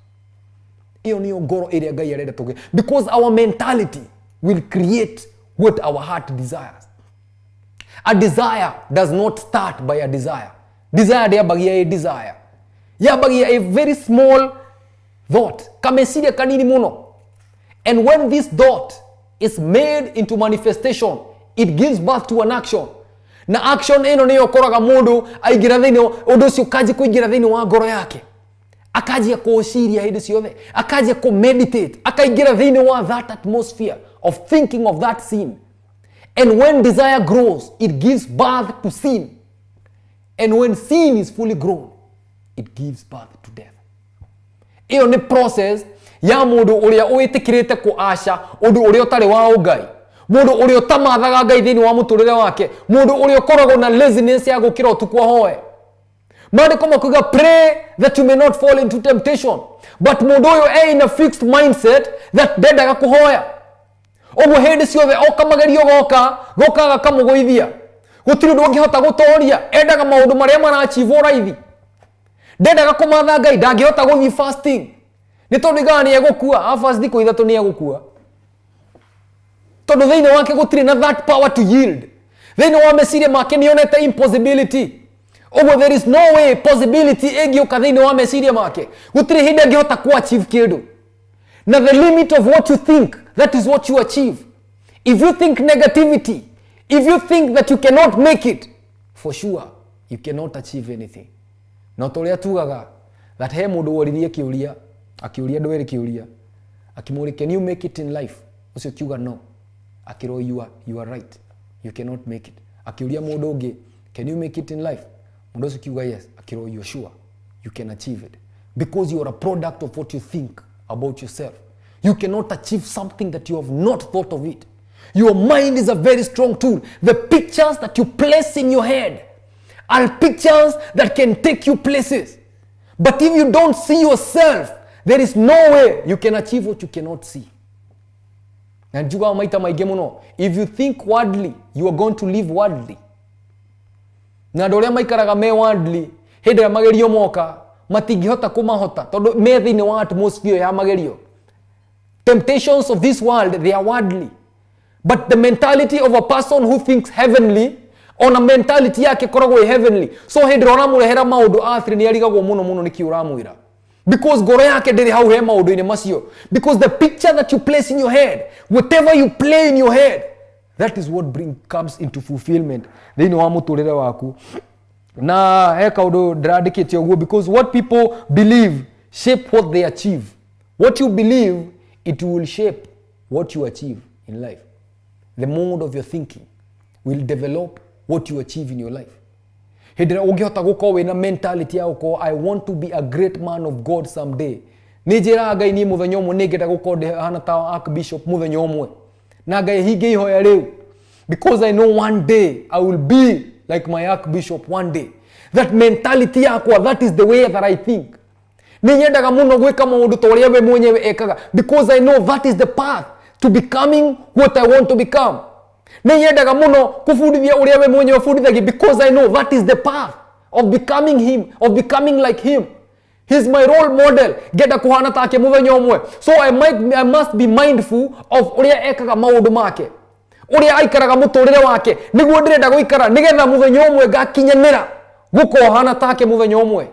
Ĩyo nĩyo ngoro ĩrĩa Ngai arenda tũgĩe, because our mentality will create what our heart desires. A desire does not start by a desire. Desire ndĩambagia ĩ desire, yambagia a very small thought, kameciria kanini mũno. And when this thought is made into manifestation, it gives birth to an action. Na action ĩno nĩyo ũkoraga mũndũ aingĩra thĩinĩ, ũndũ ũcio ũkanjia kũingĩra thĩinĩ wa ngoro yake, akanjia kũũciria hĩndĩ ciothe, akanjia kũmeditate, akaingĩra thĩinĩ wa that atmosphere of thinking of that sin. And when desire grows, it gives birth to sin. And when sin is fully grown, it gives birth to death. Ĩyo nĩ process ya mũndũ ũrĩa wĩtĩkĩrĩte kũaca ũndũ ũrĩa ũtarĩ wa ũngai, mũndũ ũrĩa ũtamathaga Ngai thĩinĩ wa mũtũrĩre wake, mũndũ ũrĩa ũkoragwo na laziness ya gũkĩra ũtukũ ahoe. Maandĩko makuga pray that you may not fall into temptation, but mũndũ ũyũ e in a fixed mindset that ndendaga kũhoya. Ũguo hĩndĩ ciothe oka magerio goka goka gakamũgũithia, gũtirĩ ũndũ angĩhota gũtoria. Endaga maũndũ marĩa marachivwo raithi, ndendaga kũmatha Ngai, ndangĩhota gũthiĩ fasting nĩ tondũ igaga nĩ egũkua. Afast thikũ 3 nĩ egũkua, tondũ thĩinĩ wake gũtirĩ na that power to yield. Thĩinĩ wa meciria make nĩonete impossibility. Ũguo there is no way possibility ĩngĩũka thĩinĩ wa meciria make. Gũtirĩ hĩndĩ angĩhota ku achieve kĩndũ. Na the limit of what you think, that is what you achieve. If you think negativity, if you think that you cannot make it, for sure you cannot achieve anything. Na ta ũrĩa tugaga that he mũndũ woririe kĩũria, akĩũria andũ erĩ kĩũria, akĩmũria, can you make it in life? Ũcio akiuga no. Akĩrwo, you are right, you cannot make it. Akĩũria mũndũ ũngĩ, can you make it in life? Mũndũ ũcio akiuga yes. Akĩrwo, you are sure you can achieve it, because you are a product of what you think about yourself. You cannot achieve something that you have not thought of it. Your mind is a very strong tool. The pictures that you place in your head are pictures that can take you places. But if you don't see yourself, there is no way you can achieve what you cannot see. Na njugaga maita maingĩ mũno, if you think worldly, you are going to live worldly. Na andũ arĩa maikaraga me worldly, hĩndĩ ĩrĩa magerio moka, matingĩhota kũmahota tondũ me thĩinĩ wa atmosphere ya magerio. Temptations of this world, they are worldly. But the mentality of a person who thinks heavenly, ona mentality yake ĩkoragwo ĩ heavenly. So hĩndĩ ĩrĩa ũramũrehera maũndũ athiri nĩ arigagwo mũno mũno nĩkĩ ũramwĩra, because ngoro yake ndĩrĩ hau he maũndũ-inĩ macio. Because the picture that you place in your head, whatever you play in your head, that is what comes into fulfillment thĩinĩ wa mũtũrĩre waku. Na he kaũndũ ndĩrandĩkĩte ũguo, because what people believe shape what they achieve. What you believe, it will shape what you achieve in life. The mode of your thinking will develop what you achieve in your life. Hĩndĩ ĩrĩa ũngĩhota gũkorwo wĩna mentality ya gũkorwo, I want to be a great man of God someday, nĩ njĩraga Ngai niĩ mũthenya ũmwe nĩ ngenda gũkorwo ndĩhana ta archbishop mũthenya ũmwe, na Ngai hinge ihoya rĩu, because I know one day I will be like my archbishop one day. That mentality yakwa, that is the way that I think. Nĩ nyendaga mũno gwĩka maũndũ ta ũrĩa we mwenyewe ekaga, because I know that is the path to becoming what I want to become. Nĩ nyendaga mũno kũbundithia ũrĩa we mwenyewe abundithagia, because I know that is the path of becoming him, of becoming like him. He's my role model. Ngenda kuhana take mũthenya ũmwe. So I must be mindful of ũrĩa ekaga maũndũ make, ũrĩa aikaraga mũtũrĩre wake, nĩguo ndĩrenda gũikara, nĩgetha mũthenya ũmwe ngakinyanĩra gũkorwo hana take mũthenya ũmwe.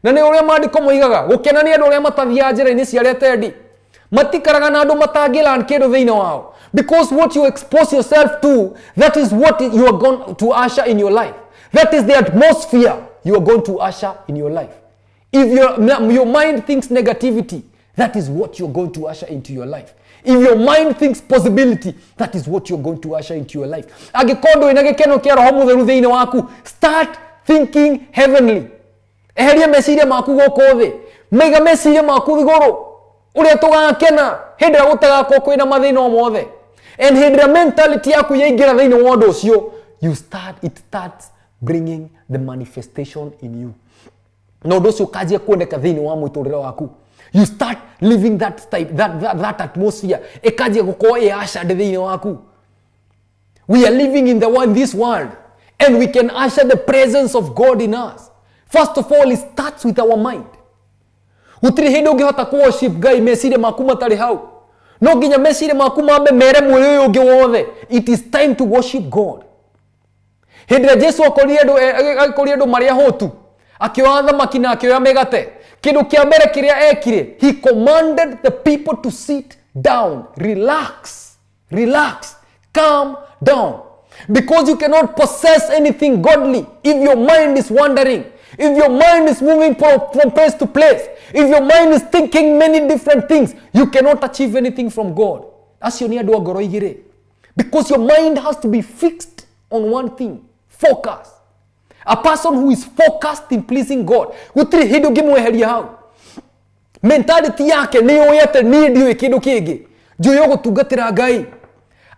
Na nĩ ũrĩa maandĩko moigaga, gũkena nĩ andũ arĩa matathiaga njĩra-inĩ cia arĩa tendi, matikaraga na andũ matangĩlearn kĩndũ thĩinĩ wao, because what you expose yourself to, that is what you are going to usher in your life. That is the atmosphere you are going to usher in your life. If your mind thinks negativity, that is what you're going to usher into your life. If your mind thinks possibility, that is what you're going to usher into your life. Angĩkorwo ndũrĩ na gĩkeno kĩa Roho Mũtheru thĩinĩ waku, start thinking heavenly. Eheria meciria maku gũkũ thĩ, maiga meciria maku igũrũ, ũrĩa tũgakena hĩndĩ ĩrĩa gũtagakorwo kwĩna mathĩna o mothe. And hĩndĩ ĩrĩa mentality yaku yaingĩra thĩinĩ wa ũndũ ũcio, it starts bringing the manifestation in you. Na ũndũ ũcio ũkanjia kuoneka thĩinĩ wa mũtũrĩre waku. You start living that type, that atmosphere. Ĩkanjia gũkorwo ĩ ushered thĩinĩ waku. We are living in this world, and we can usher the presence of God in us. First of all, it starts with our mind. Gũtirĩ hĩndĩ ũngĩhota kũ worship Ngai meciria maku matarĩ hau. No nginya meciria maku mambe mere mwĩrĩ ũyũ ũngĩ wothe. It is time to worship God. Hĩndĩ ĩrĩa Jesu akorire andũ marĩ ahũtu, akĩoya thamaki na akĩoya mĩgate, kĩndũ kĩa mbere kĩrĩa ekire, he commanded the people to sit down, relax, relax, calm down. Because you cannot possess anything godly if your mind is wandering, if your mind is moving from place to place, if your mind is thinking many different things, you cannot achieve anything from God. Acio nĩ andũ a ngoro igĩrĩ. Because your mind has to be fixed on one thing. Focus. A person who is focused in pleasing God, gũtirĩ hĩndĩ ũngĩmweheria hau. Mentality yake nĩ yũĩ atĩ niĩ ndiũĩ kĩndũ kĩngĩ, njũĩ gũtungatĩra Ngai.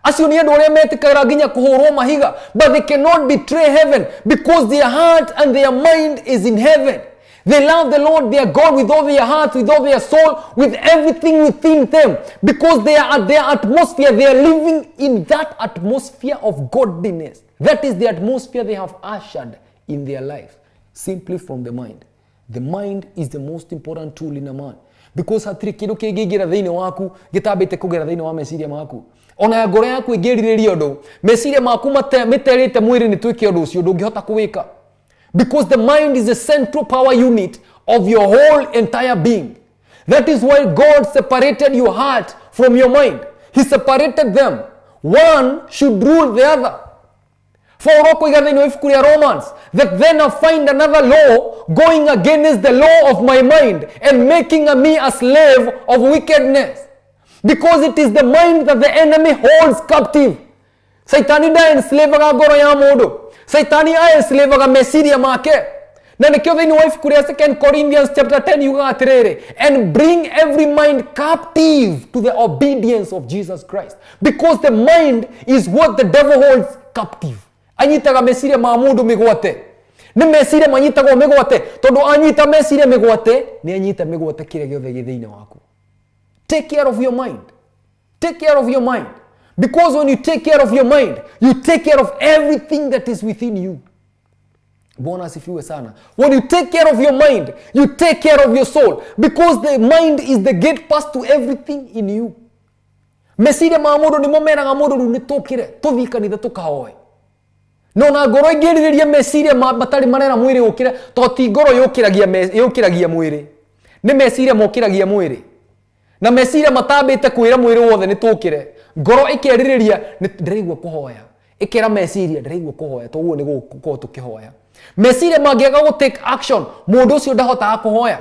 Acio nĩ andũ arĩa metĩkagĩra nginya kũhũrwo mahiga, but they cannot betray heaven because their heart and their mind is in heaven. They love the Lord their God with all their heart, with all their soul, with everything within them, because they are at their atmosphere. They are living in that atmosphere of godliness. That is the atmosphere they have ushered in their life, simply from the mind. The mind is the most important tool in a man, because hatirĩ kĩndũ kĩngĩingĩra thĩinĩ waku gĩtambĩte kũgera thĩinĩ wa meciria maku. Ona ngoro yaku ĩngĩrirĩria ũndũ, meciria maku meterĩte mwĩrĩ nĩ twĩke ũndũ ũcio, ndũngĩhota kũwĩka. Because the mind is the central power unit of your whole entire being. That is why God separated your heart from your mind. He separated them. One should rule the other. For okoiga thĩinĩ wa ibuku rĩa Romans, that then I find another law going against the law of my mind and making me a slave of wickedness. Because it is the mind that the enemy holds captive. Saitani nda enslaveaga ngoro ya mũndũ. Saitani aenslaveaga meciria make. Na nĩkĩo thĩinĩ wa ibuku rĩa 2 Corinthians chapter 10 yugaga atĩrĩrĩ, and bring every mind captive to the obedience of Jesus Christ. Because the mind is what the devil holds captive. Anyitaga meciria ma mũndũ mĩgwate. Nĩ meciria manyitagwo mĩgwate, tondũ anyita meciria mĩgwate, nĩ anyita mĩgwate kĩrĩa gĩothe gĩ thĩinĩ waku. Take care of your mind. Take care of your mind. Because when you take care of your mind, you take care of everything that is within you. Bwana asifiwe sana. When you take care of your mind, you take care of your soul. Because the mind is the gate pass to everything in you. Meciria ma mũndũ nĩmo meraga mũndũ rĩu nĩ tũkĩre, tũthiĩ kanitha tũkahoe. No na ngoro ĩngĩrirĩria meciria matarĩ marera mwĩrĩ ũkĩre, to ti ngoro yũkĩragia mwĩrĩ. Nĩ meciria mokĩragia mwĩrĩ. Na meciria matambĩte kwĩra mwĩrĩ wothe nĩ tũkĩre. Ngoro ĩkerirĩria ndĩraigua kũhoya. Ĩkera meciria ndĩraigua kũhoya, to ũguo nĩ gũkorwo tũkĩhoya. Meciria mangĩaga gũ take action, mũndũ ũcio ndahotaga kũhoya.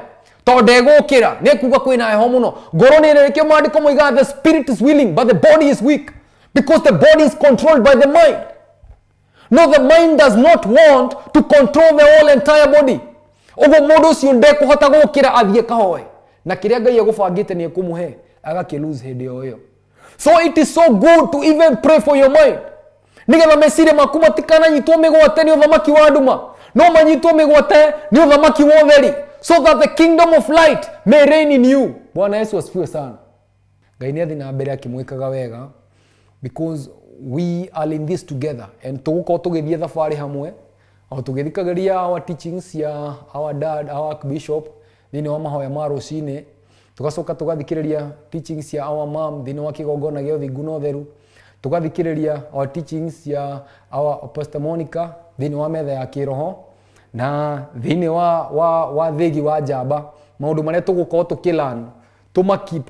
Tondũ ndegũkĩra, nĩ ekuga kwĩna heho mũno. Ngoro nĩ ĩrĩ, nĩkĩo maandĩko moigaga the spirit is willing but the body is weak. Because the body is controlled by the mind. No, the mind does not want to control the whole entire body. Ũguo mũndũ ũcio ndekũhota gũkĩra athiĩ kahoe. Na kĩrĩa Ngai egũbangĩte nĩ ekũmũhe, agakĩ lose hĩndĩ o ĩyo. So it is so good to even pray for your mind. Nĩgetha meciria maku matikananyitwo mĩgwate nĩ ũthamaki wa nduma, no manyitwo mĩgwate nĩ ũthamaki wa ũtheri, so that the kingdom of light may reign in you. Bwana Yesu asifiwe sana. Ngai nĩ athiĩ na mbere akĩmwĩkaga wega, because we are in this together and tũgũkorwo tũgĩthiĩ thabarĩ hamwe o tũgĩthikagĩria our teachings ya our dad, our archbishop thĩinĩ wa mahoya ma rũcinĩ, tũgacoka tũgathikĩrĩria teachings ya our mom thĩinĩ wa kĩgongona gĩa ũthingu na ũtheru, tũgathikĩrĩria our teachings ya our Pastor Monica thĩinĩ wa metha ya kĩroho, na thĩinĩ wa thĩgi wa njamba, maũndũ marĩa tũgũkorwo tũkĩlearn tũma keep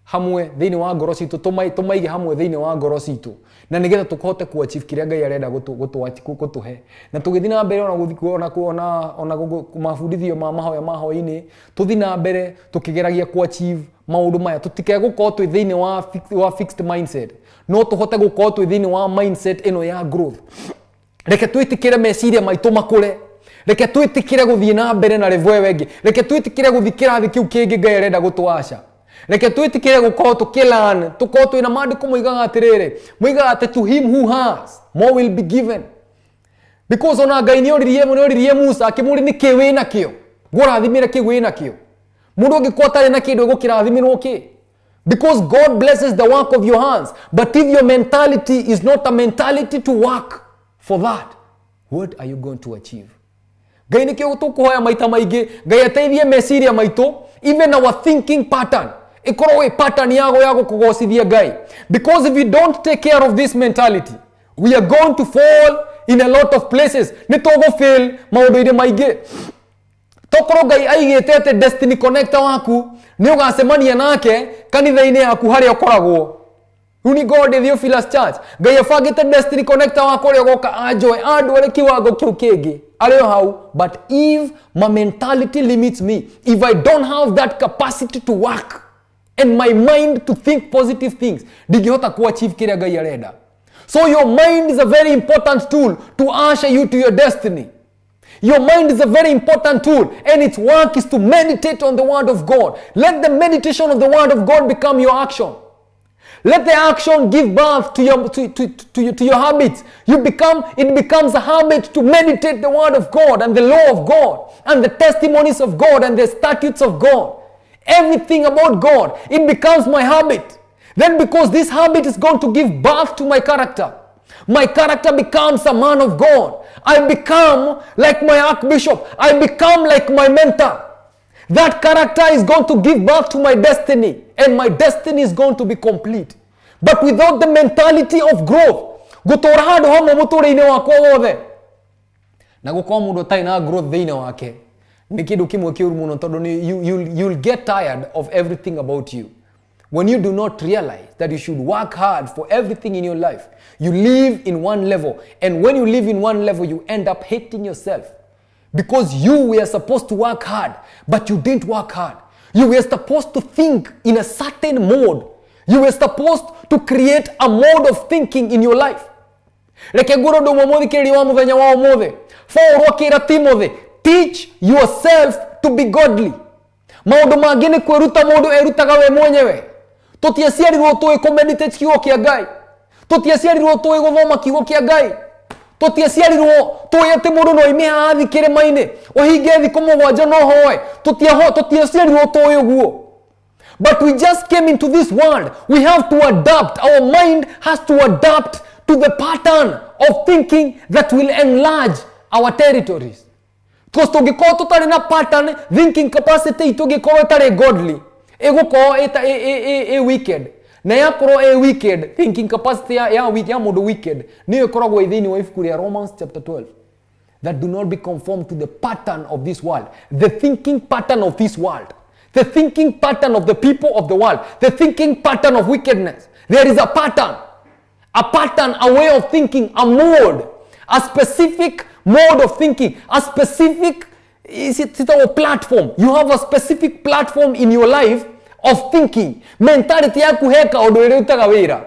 Hamwe thĩinĩ wa ngoro citũ, tũmaige hamwe thĩinĩ wa ngoro citũ, na nĩgetha tũhote ku achieve kĩrĩa Ngai arenda gũtũhe. Na tũgĩthiĩ na mbere ona gũthiĩ ona ona ona mabundithio ma mahoya ma hwaĩ-inĩ, tũthiĩ na mbere tũkĩgeragia ku achieve maũndũ maya, tũtikegũkorwo twĩ thĩinĩ wa fixed mindset, no tũhote gũkorwo twĩ thĩinĩ wa mindset ĩno ya growth. Reke twĩtĩkĩre meciria maitũ makũre, reke twĩtĩkĩre gũthiĩ na mbere na level ĩyo ĩngĩ, reke twĩtĩkĩre gũthiĩ kĩrathi kĩu kĩngĩ Ngai arenda gũtũaca, reke twĩtĩkĩre gũkorwo tũkĩlearn, tũkorwo twĩna maandĩko moigaga atĩrĩrĩ, moigaga atĩ to him who has more will be given. Because ona Ngai nĩoririe Musa akĩmũria nĩkĩ wĩ nakĩo, ngũrathimĩre kĩ wĩ nakĩo. Mũndũ ũngĩkorwo atarĩ na kĩndũ egũkĩrathimĩrwo kĩ? Because God blesses the work of your hands. But if your mentality is not a mentality to work for that, what are you going to achieve? Ngai nĩkĩo tũkũhoya maita maingĩ Ngai ateithie meciria maitũ, even our thinking pattern ĩkorwo ĩ pattern yago ya gũkũgocithia Ngai. Because if you don't take care of this mentality, we are going to fall in a lot of places. Nĩ tũgũ fail maũndũ-inĩ maingĩ. Tokorwo Ngai aigĩte atĩ destiny connector waku nĩ ũgacemania nake kanitha-inĩ yaku harĩa ũkoragwo. Rĩu nĩ God Theophilus Church, Ngai abangĩte destiny connector wakwa ũrĩa ũgoka anjoe andware kiwango kĩu kĩngĩ arĩ o hau. But if my mentality limits me, if I don't have that capacity to work and my mind to think positive things, ndingĩhota ku achieve kĩrĩa Ngai arenda. So your mind is a very important tool to usher you to your destiny. Your mind is a very important tool, and its work is to meditate on the word of God. Let the meditation of the word of God become your action. Let the action give birth to your habits. It becomes a habit to meditate the word of God and the law of God and the testimonies of God and the statutes of God. Everything about God, it becomes my habit. Then because this habit is going to give birth to my character, my character becomes a man of God. I become like my archbishop. I become like my mentor. That character is going to give birth to my destiny, and my destiny is going to be complete. But without the mentality of growth, gũtũra handũ hamwe mũtũrĩre-inĩ wakwa wothe na gũkorwo mũndũ ũtarĩ na growth thĩinĩ wake nĩ kĩndũ kĩmwe kĩũru mũno, tondũ you'll get tired of everything about you. When you do not realize that you should work hard for everything in your life, you live in one level. And when you live in one level, you end up hating yourself. Because you were supposed to work hard, but you didn't work hard. You were supposed to think in a certain mode. You were supposed to create a mode of thinking in your life. Reke ngwĩre ũndũ ũmwe, mũthikĩrĩria wa mũthenya wa ũmũthĩ. Paul akĩra Timothy, teach yourself to be godly. Maũndũ mangĩ nĩ kwĩruta mũndũ erutaga we mwenyewe. Tũtiaciarirwo tũĩ kũmeditate kiugo kĩa Ngai, tũtiaciarirwo tũĩ gũthoma kiugo kĩa Ngai, tũtiaciarirwo tũĩ atĩ mũndũ no oime haha athiĩ kĩrĩma-inĩ ũhinge thikũ 7 no hoe. Tũtiaciarirwo tũĩ ũguo. But we just came into this world. We have to adapt. Our mind has to adapt to the pattern of thinking that will enlarge our territories. Because tũngĩkorwo tũtarĩ na pattern, thinking capacity itũ ĩngĩkorwo ĩtarĩ godly, ĩgũkorwo ĩ wicked. Na yakorwo ĩ wicked, thinking capacity ya mũndũ wicked nĩyo ĩkoragwo ĩ thĩinĩ wa ibuku rĩa Romans chapter 12. That do not be conformed to the pattern of this world. The thinking pattern of this world. The thinking pattern of the people of the world. The thinking pattern of wickedness. There is a pattern. A pattern, a way of thinking, a mode. A specific mode of thinking. A specific, is it, it's our platform. You have a specific platform in your life of thinking. Mentality yaku he kaũndũ ĩrutaga wĩra.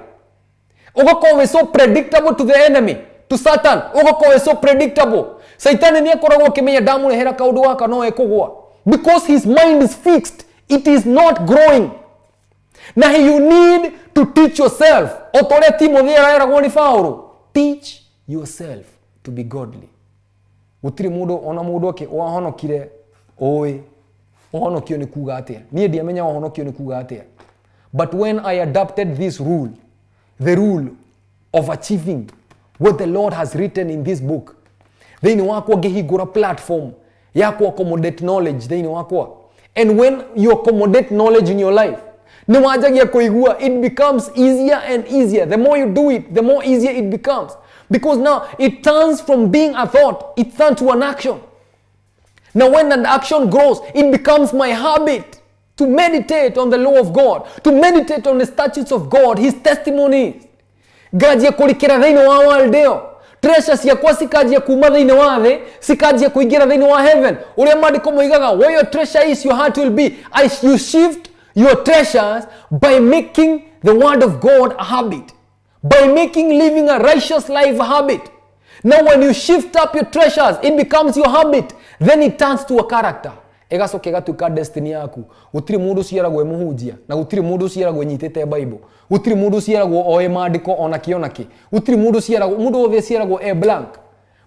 Ũgakorwo wĩ so predictable to the enemy, to Satan. Ũgakorwo wĩ so predictable. Saitani nĩ akoragwo akĩmenya ndamũrehera kaũndũ gaka no ekũgwa. Because his mind is fixed. It is not growing. Na you need to teach yourself. O ta ũrĩa Timothy areragwo nĩ Paulo. Teach yourself to be godly. Gũtirĩ mũndũ ona mũndũ akĩ wahonokire ũĩ ũhonokio nĩ kuga atĩa. Niĩ ndiamenya ũhonokio nĩ kuga atĩa. But when I adapted this rule, the rule of achieving what the Lord has written in this book, thĩinĩ wakwa ngĩhingũra platform ya ku accommodate knowledge thĩinĩ wakwa. And when you accommodate knowledge in your life, nĩ wanjagia kũigua it becomes easier and easier. The more you do it, the more easier it becomes. Because now it turns from being a thought, it turns to an action. Now when an action grows, it becomes my habit. To meditate on the law of God, to meditate on the statutes of God, his testimonies. Nganjia kũrikĩra thĩinĩ wa world ĩyo, treasure ciakwa cikanjia kuma thĩinĩ wa thĩ, cikanjia kũingĩra thĩinĩ wa heaven. Ũrĩa maandĩko moigaga, where your treasure is, your heart will be. As you shift your treasures by making the word of God a habit, by making living a righteous life a habit. Now when you shift up your treasures, it becomes your habit. Then it turns to a character. Ĩgacoka ĩgatuĩka destiny yaku. Gũtirĩ mũndũ ũciaragwo e mũhunjia, na gũtirĩ mũndũ ũciaragwo enyitĩte Bible. Gũtirĩ mũndũ ũciaragwo oĩ maandĩko ona kĩ ona kĩ. Gũtirĩ mũndũ ũciaragwo, mũndũ wothe aciaragwo e blank.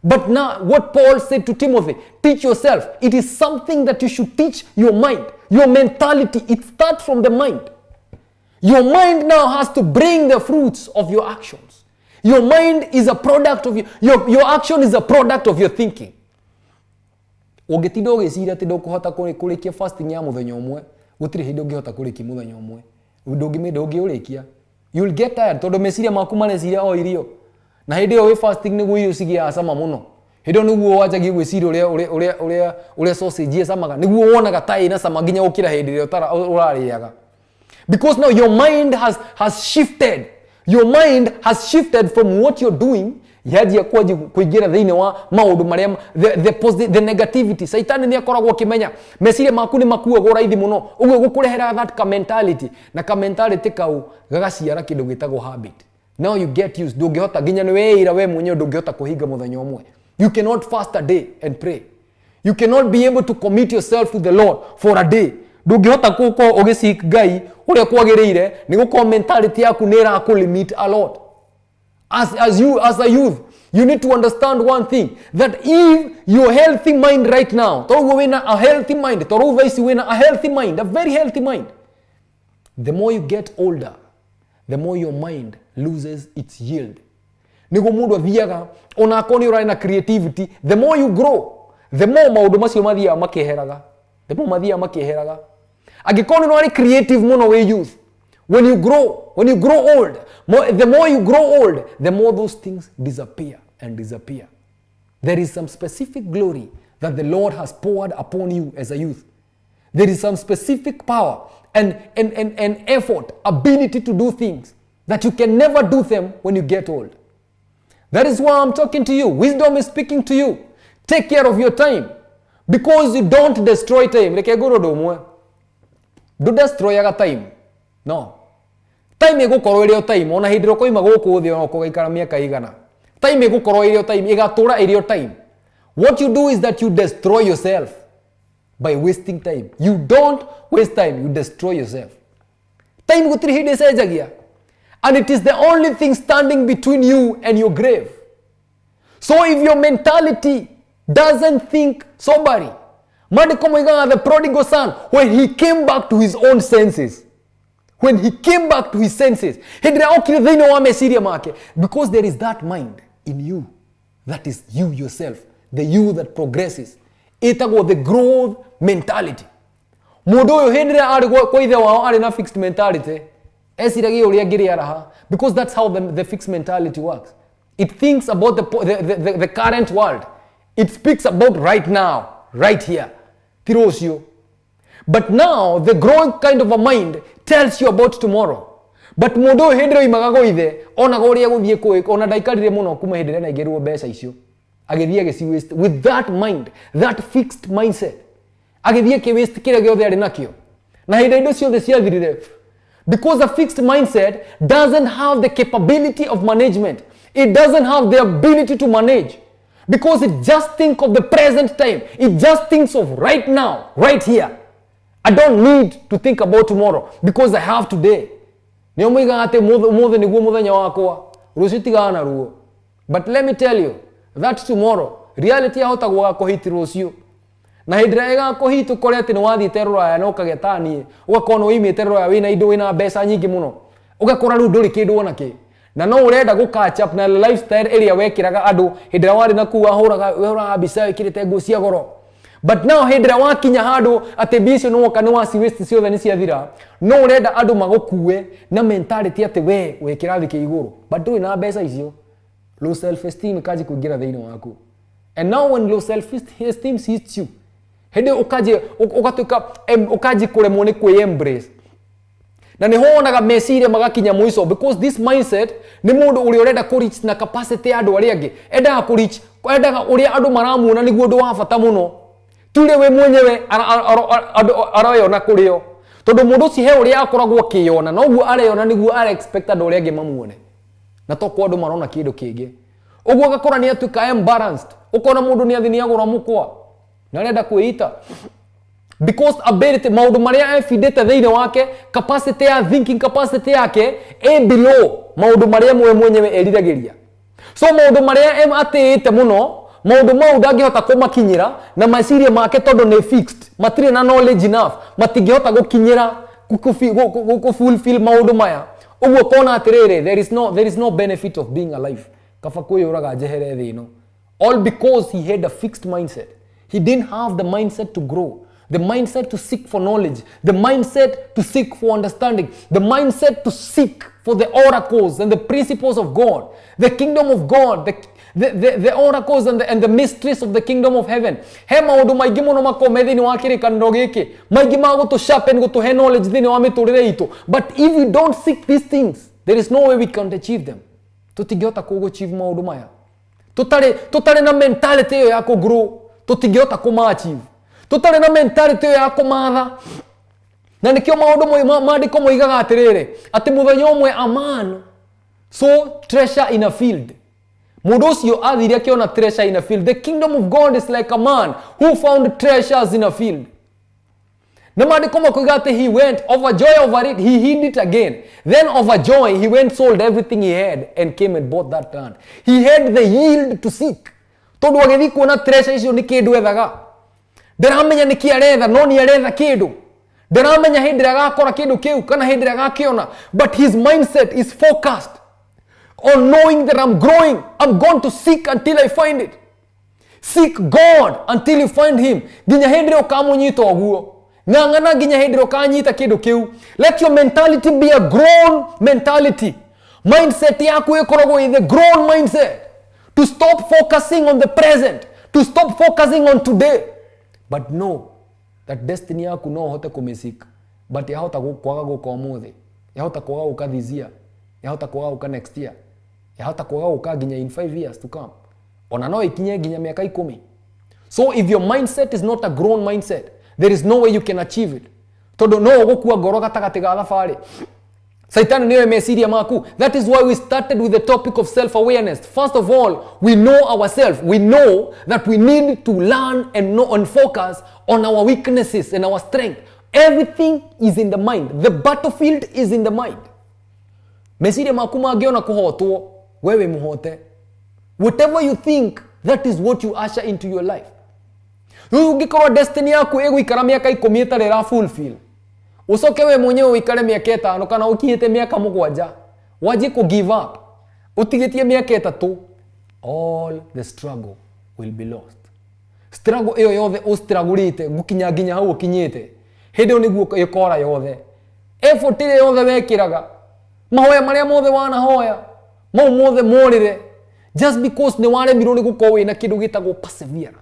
But now, what Paul said to Timothy, teach yourself. It is something that you should teach your mind, your mentality. It starts from the mind. Your mind now has to bring the fruits of your actions. Your mind is a product of your action is a product of your thinking. Ũngĩtinda ũgĩciria atĩ ndũkũhota kũrĩkia fasting ya mũthenya ũmwe, gũtirĩ hĩndĩ ũngĩhota kũrĩkia mũthenya ũmwe. Ndũngĩũrĩkia. You'll get tired tondũ meciria maku mareciria o irio. Na hĩndĩ ĩyo wĩ fasting nĩguo irio cigĩaga cama mũno. Hĩndĩ ĩyo nĩguo wanjagia gwĩciria ũrĩa sausage ĩcamaga, nĩguo wonaga ta ĩna cama nginya gũkĩra hĩndĩ ĩrĩa ũrarĩaga. Because now your mind has shifted. Your mind has shifted from what you're doing, yanjia kũingĩra thĩinĩ wa maũndũ marĩa the negativity. Saitani nĩ akoragwo akĩmenya meciria maku nĩ makuagwo raithi mũno, ũguo gũkũrehera that ka mentality, na ka mentality kau gagaciara kĩndũ gĩtagwo habit. Now you get used. Ndũngĩhota nginya nĩ weĩra we mwenyewe ndũngĩhota kũhinga mũthenya ũmwe. You cannot fast a day and pray. You cannot be able to commit yourself to the Lord for a day. Ndũngĩhota gũkorwo ũgĩseek Ngai ũrĩa kwagĩrĩire, nĩ gũkorwo mentality yaku nĩ ĩrakũ a lot. As a youth, you need to understand one thing, that if your healthy mind right now, toguo wĩna a healthy mind, tondũ thaa ici wĩna a healthy mind, a very healthy mind, the more you get older, the more your mind loses its yield. Nĩguo mũndũ athiaga, ona akorwo nĩ ũrarĩ na creativity, the more you grow, the more maũndũ macio mathiaga makĩeheraga, the more mathiaga makĩeheraga. Angĩkorwo nĩ ũrarĩ creative mũno wĩ youth, when you grow old, the more you grow old, the more those things disappear and disappear. There is some specific glory that the Lord has poured upon you as a youth. There is some specific power and effort, ability to do things that you can never do them when you get old. That is why I'm talking to you. Wisdom is speaking to you. Take care of your time, because you don't destroy time. Reke ngũrwo ũndũ ũmwe. Ndũ-destroyaga time. No. Time ĩgũkorwo ĩrĩ o time. Ona hĩndĩ ĩrĩa ũkoima gũkũ thĩ, ona ũgaikara mĩaka igana. Time ĩgũkorwo ĩrĩ o time. Ĩgatũra ĩrĩ o time. What you do is that you destroy yourself by wasting time. You don't waste time, you destroy yourself. Time gũtirĩ hĩndĩ ĩcenjagia. And it is the only thing standing between you and your grave. So if your mentality doesn't think soberly, maandĩko moigaga the prodigal son, when he came back to his own senses, when he came back to his senses, hĩndĩ ĩrĩa okire thĩinĩ wa meciria make, because there is that mind in you, that is you yourself, the you that progresses, ĩtagwo the growth mentality. Mũndũ ũyũ hĩndĩ ĩrĩa arĩ kwa ithe wao arĩ na fixed mentality, eciragia ũrĩa angĩrĩ, because that's how the fixed mentality works. It thinks about the current world. It speaks about right now, right here, ti rũciũ. But now the growing kind of a mind tells you about tomorrow. But mũndũ ũyũ hĩndĩ ĩrĩa oimaga gwa ithe, onaga ũrĩa gũthiĩ kũĩ, ona ndaikarire mũno kuma hĩndĩ ĩrĩa naingĩrwo mbeca icio, agĩthiĩ agĩci waste with that mind, that fixed mindset. Agĩthiĩ akĩ waste kĩrĩa gĩothe arĩ nakĩo, na hĩndĩ indo ciothe ciathirire, because a fixed mindset doesn't have the capability of management. It doesn't have the ability to manage, because it just think of the present time. It just thinks of right now, right here. I don't need to think about tomorrow because I have today. Nĩo moigaga atĩ ũmũthĩ nĩguo mũthenya wakwa, rũciũ tigana na ruo. But let me tell you that tomorrow reality yahota gũgakũhiti rũciũ, na hĩndĩ ĩrĩa ĩgakũhit ũkore atĩ nĩ wathiĩte rũraya na ũkagĩa ta niĩ, ũgakorwo nĩ ũimĩte rũraya wĩna indo, wĩna mbeca nyingĩ mũno, ũgakora rĩu ndũrĩ kĩndũ ona kĩ, na no ũrenda gũ catch up na lifestyle ĩrĩa wekĩraga andũ hĩndĩ ĩrĩa warĩ na kuu, wahũraga mbica wĩkĩrĩte nguo cia goro. But now hĩndĩ ĩrĩa wakinya handũ atĩ mbia icio nĩ woka nĩ waci waste ciothe, nĩ ciathira, no ũrenda andũ magũkue na mentality atĩ we wĩ kĩrathi kĩa igũrũ, but ndũrĩ na mbeca icio. Low self esteem ĩkanji kũingĩra thĩinĩ waku. And now when low self esteem hits you, Hĩndĩ ĩyo ũkanjia ũgatuĩka ũkanjia kũremwo nĩ kwĩ embrace. Na nĩho wonaga meciria magakinya mũico, because this mindset nĩ mũndũ ũrĩa ũrenda kũ reach na capacity ya andũ arĩa angĩ. Endaga kũ reach, endaga ũrĩa andũ maramuona nĩguo ũndũ wa bata mũno, ti ũrĩa we mwenyewe andũ areyona kũrĩ o. Tondũ mũndũ ũcio he ũrĩa akoragwo akĩyona, na ũguo areyona nĩguo ara expect andũ arĩa angĩ mamuone, na to kwa andũ marona kĩndũ kĩngĩ. Ũguo agakora nĩ atuĩka embalanced. Ũkona mũndũ nĩ athiĩ nĩ agũra mũkwa na arenda kwĩita, because ability, maũndũ marĩa ebindĩte thĩinĩ wake, capacity ya thinking, capacity yake ĩ below maũndũ marĩa mwe mwenyewe eriragĩria. So maũndũ marĩa atĩĩte mũno, maũndũ mau ndangĩhota kũmakinyĩra na meciria make, tondũ nĩ fixed, matirĩ na knowledge enough, matingĩhota gũkinyĩra kũ fulfill maũndũ maya. Ũguo kona atĩrĩrĩ, there is no benefit of being alive, kaba kwĩyũraga njehere thĩ ĩno. All because he had a fixed mindset. He didn't have the mindset to grow, the mindset to seek for knowledge, the mindset to seek for understanding, the mindset to seek for the oracles and the principles of God, the kingdom of God, the oracles and the mysteries of the kingdom of heaven. He maũndũ maingĩ mũno makoragwo me thĩinĩ wa kĩrĩkanĩro gĩkĩ, maingĩ ma gũtũ sharpen, gũtũhe knowledge thĩinĩ wa mĩtũrĩre itũ. But if we don't seek these things, there is no way we can achieve them. Tũtingĩhota kũ achieve maũndũ maya tũtarĩ na mentality ĩyo ya kũ grow. Tũtingĩhota kũma-achieve tũtarĩ na mentality ĩyo ya kũmatha. Na nĩkĩo maũndũ maandĩko moigaga atĩrĩrĩ, atĩ mũthenya ũmwe a man saw treasure in a field. Mũndũ ũcio athire akĩona treasure in a field. The kingdom of God is like a man who found treasures in a field. Na maandĩko makoiga atĩ he went over joy over it, he hid it again. Then over joy he went, sold everything he had and came and bought that land. He had the yield to seek, tondũ agĩthiĩ kuona treasure icio nĩ kĩndũ ethaga. Ndaramenya nĩkĩ aretha, no nĩ aretha kĩndũ. Ndaramenya hĩndĩ ĩrĩa agakora kĩndũ kĩu kana hĩndĩ ĩrĩa agakĩona, but his mindset is focused on knowing that I'm growing, I'm going to seek until I find it. Seek God until you find him. Nginya hĩndĩ ĩrĩa ũkamũnyita ũguo, ng'ang'ana nginya hĩndĩ ĩrĩa ũkanyita kĩndũ kĩu. Let your mentality be a grown mentality. Mindset yaku ĩkoragwo ĩ the grown mindset, to stop focusing on the present, to stop focusing on today, but know that destiny yaku no ũhote kũmĩseek, but yahota kwaga gũka ũmũthĩ, yahota kwaga gũka this year, yahota kwaga gũka next year, yahota kwaga gũka nginya in 5 years to come, ona no ikinye nginya mĩaka 10. So if your mindset is not a grown mindset, there is no way you can achieve it, tondũ no ũgũkua ngoro gatagatĩ ga thabarĩ. Saitani nĩoĩ meciria maku. That is why we started with the topic of self-awareness. First of all, we know ourselves. We know that we need to learn and know and focus on our weaknesses and our strength. Everything is in the mind. The battlefield is in the mind. Meciria maku mangĩona kũhotwo, wewe mũhote. Whatever you think, that is what you usher into your life. Rĩu ũngĩkorwo destiny yaku ĩgũikara mĩaka 10 ĩtarĩ ĩra fulfill, ũcoke we mwenyewe ũikare mĩaka 5 kana ũkinyĩte mĩaka 7 wanjie kũ give up, ũtigĩtie mĩaka 3, all the struggle will be lost. Struggle ĩyo yothe ũstrugglĩte gũkinya nginya hau ũkinyĩte, hĩndĩ ĩyo nĩguo ĩkora yothe. Effort ĩrĩa yothe wekĩraga, mahoya marĩa mothe wanahoya, mau mothe morĩre, just because nĩ waremirwo nĩ gũkorwo wĩna kĩndũ gĩtagwo perseverance.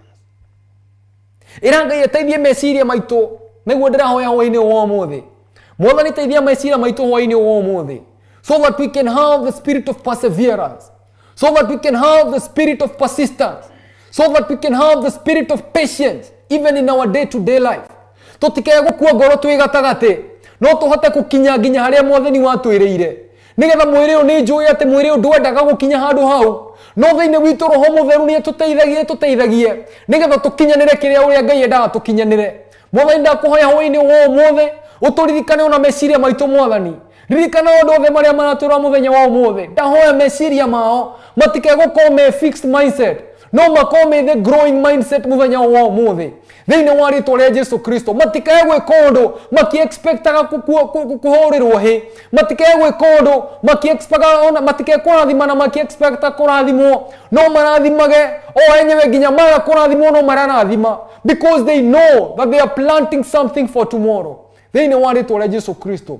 Ĩra Ngai ateithie meciria maitũ. Nĩguo ndĩrahoya hwainĩ wa ũmũthĩ. Mwathani, teithia meciria maitũ hwainĩ wa ũmũthĩ, so that we can have the spirit of perseverance, so that we can have the spirit of persistence, so that we can have the spirit of patience even in our day to day life. Tũtikae gũkua ngoro twĩ gatagatĩ, no tũhote gũkinya nginya harĩa Mwathani watwĩrĩire, nĩgetha mwĩrĩ ũyũ, nĩ njũĩ atĩ mwĩrĩ ũyũ ndwendaga gũkinya handũ hau, no thĩinĩ witũ Roho Mũtheru nĩ atũteithagie, tũteithagie nĩgetha tũkinyanĩre kĩrĩa ũrĩa Ngai endaga tũkinyanĩre. Mwathani, ndakũhoya hwainĩ wa ũmũthĩ ũtũririkane ona meciria maitũ. Mwathani, ririkana ũndũ othe marĩa maratũra mũthenya wa ũmũthĩ. Ndahoya meciria mao matikae gũkorwo me fixed mindset, no makorwo me the growing mindset mũthenya wa ũmũthĩ, thĩinĩ wa rĩtwa rĩa Jesu Kristo. Matikae gwĩka ũndũ makiexpectaga kũhũrĩrwo hĩ, matikae gwĩka ũndũ makiexpectaga ona, matikae kũrathimana makiexpecta kũrathimwo, no marathimage o enyewe nginya maga kũrathimwo, no mararathima because they know that they are planting something for tomorrow, thĩinĩ wa rĩtwa rĩa Jesu Kristo.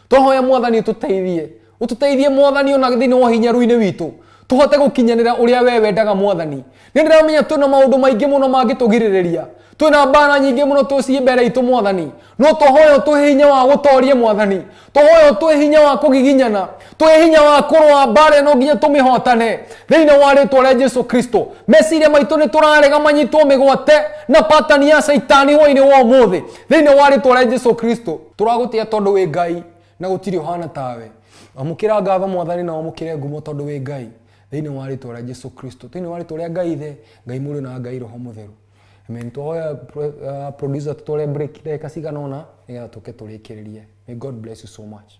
Twahoya Mwathani ũtũteithie, ũtũteithie Mwathani, ona thĩinĩ wa hinyaru-inĩ witũ. Tũhote gũkinyanĩra ũrĩa we wendaga Mwathani. Nĩ ndĩramenya twĩna maũndũ maingĩ mũno mangĩtũgirĩrĩria. Twĩna mbara nyingĩ mũno tũciĩ mbere itũ Mwathani. No tũhoya ũtũhe hinya wa gũtoria Mwathani. Tũhoya ũtũhe hinya wa kũgiginyana. Tũhe hinya wa kũrũa mbara ĩno nginya tũmĩhotane. Thĩinĩ wa rĩtwa rĩa Jesu Kristo. Meciria maitũ nĩ tũrarega manyitwo mĩgwate na patani ya Caitani hwainĩ wa ũmũthĩ. Thĩinĩ wa rĩtwa rĩa Jesu Kristo. Tũragũtĩa tondũ wĩ Ngai na gũtirĩ ũhana tawe. Amũkĩra ngatho Mwathani na wamũkĩre ngumo tondũ wĩ Ngai. Thĩinĩ wa rĩtwa rĩa Jesu Kristo. Thĩinĩ wa rĩtwa rĩa Ngai Ithe, Ngai Mũriũ na Ngai Roho Mũtheru. Amen. Twahoya producer tũtware break ndagĩka cigana ũna nĩgetha tũke tũrĩkĩrĩrie. May God bless you so much.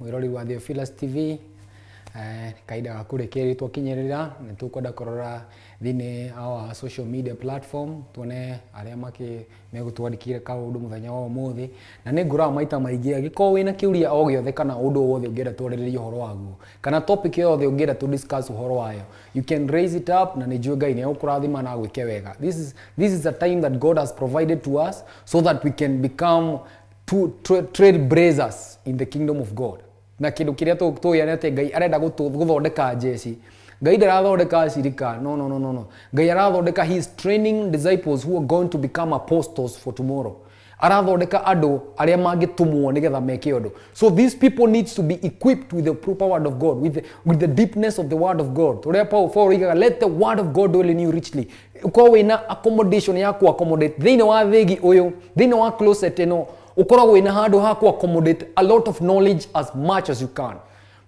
Mwĩrori wa Theophilus TV, kahinda ga kũrĩkĩrĩria twakinyĩrĩra, nĩ tũkwenda kũrora thĩinĩ our social media platform tuone arĩa makĩ megũtwandĩkĩire kaũndũ mũthenya wa ũmũthĩ. Na nĩ ngũraga maita maingĩ, angĩkorwo wĩna kĩũria o gĩothe kana ũndũ o wothe ũngĩenda twarĩrĩrie ũhoro waguo, kana topic yothe ũngĩenda tũ discuss ũhoro wayo, you can raise it up na nĩ njũĩ Ngai nĩ egũkũrathima na agwĩke wega. This is a time that God has provided to us so that we can become trailblazers in the kingdom of God. Na kĩndũ kĩrĩa tũĩ nĩ atĩ Ngai arenda gũthondeka njeci. Ngai ndarathondeka acirika. No, no, no, no, no. Ngai arathondeka, he is training disciples who are going to become apostles for tomorrow. Arathondeka andũ arĩa mangĩtũmwo nĩgetha meke ũndũ. So these people needs to be equipped with the proper word of God, with the deepness of the word of God. Ũrĩa Paul oigaga, let the word of God dwell in you richly. Ũkorwo wĩna accommodation ya ku accommodate thĩinĩ wa thĩgi ũyũ, thĩinĩ wa closet ĩno, ũkoragwo wĩna handũ ha ku accommodate a lot of knowledge as much as you can.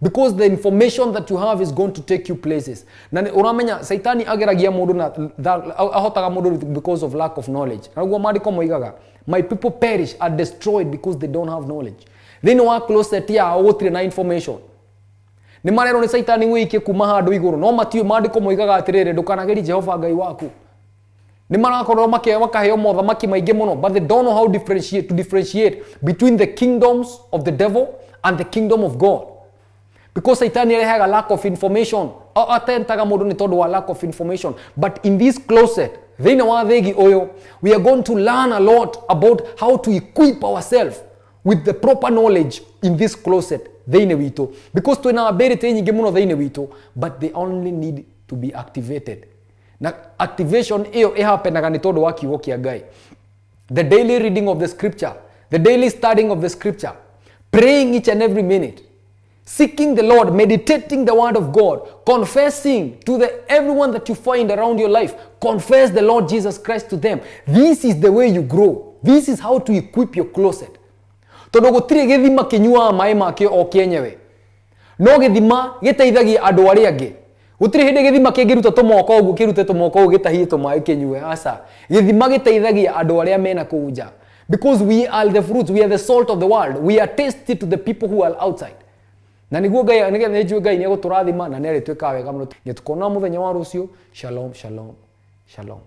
Because the information that you have is going to take you places. Na nĩ ũramenya Saitani ageragia mũndũ na ahotaga mũndũ because of lack of knowledge. Na ũguo maandĩko moigaga, my people perish, are destroyed because they don't have knowledge. Thĩinĩ wa closet yao gũtirĩ na information. Nĩ marerwo nĩ Saitani wĩikie kuma handũ igũrũ, no matiũĩ maandĩko moigaga atĩrĩrĩ, ndũkanagerie Jehova Ngai waku. Nĩ marakorwo makaheo mothamaki maingĩ mũno, but they don't know how to differentiate between the kingdoms of the devil and the kingdom of God. Because Saitani arehaga lack of information. Atentaga mũndũ nĩ tondũ wa lack of information. But in this closet, thĩinĩ wa thĩgi ũyũ, we are going to learn a lot about how to equip ourselves with the proper knowledge in this closet thĩinĩ witũ. Because twĩna ability nyingĩ mũno thĩinĩ witũ, but they only need to be activated. Na activation ĩyo ĩhapenaga nĩ tondũ wa kiugo kĩa Ngai. The daily reading of the scripture, the daily studying of the scripture, praying each and every minute, seeking the Lord, meditating the word of God, confessing to the everyone that you find around your life, confess the Lord Jesus Christ to them. This is the way you grow. This is how to equip your closet. Tondũ gũtirĩ gĩthima kĩnyuaga maĩ makĩo o kĩenyewe. No gĩthima gĩteithagia andũ arĩa angĩ. Gũtirĩ hĩndĩ gĩthima kĩngĩruta tũmoko ũguo, kĩrute tũmoko ũguo gĩtahie tũmaĩ kĩnyue. Aca. Gĩthima gĩteithagia andũ arĩa mena kũu nja. Because we are the fruits, we are the salt of the world. We are tasty to the people who are outside. Na nĩguo Ngai, nĩgetha nĩ njũĩ Ngai nĩ egũtũrathima na nĩ arĩtwĩkaga wega mũno. Nginya tũkona mũthenya wa rũciũ. Shalom, shalom, shalom.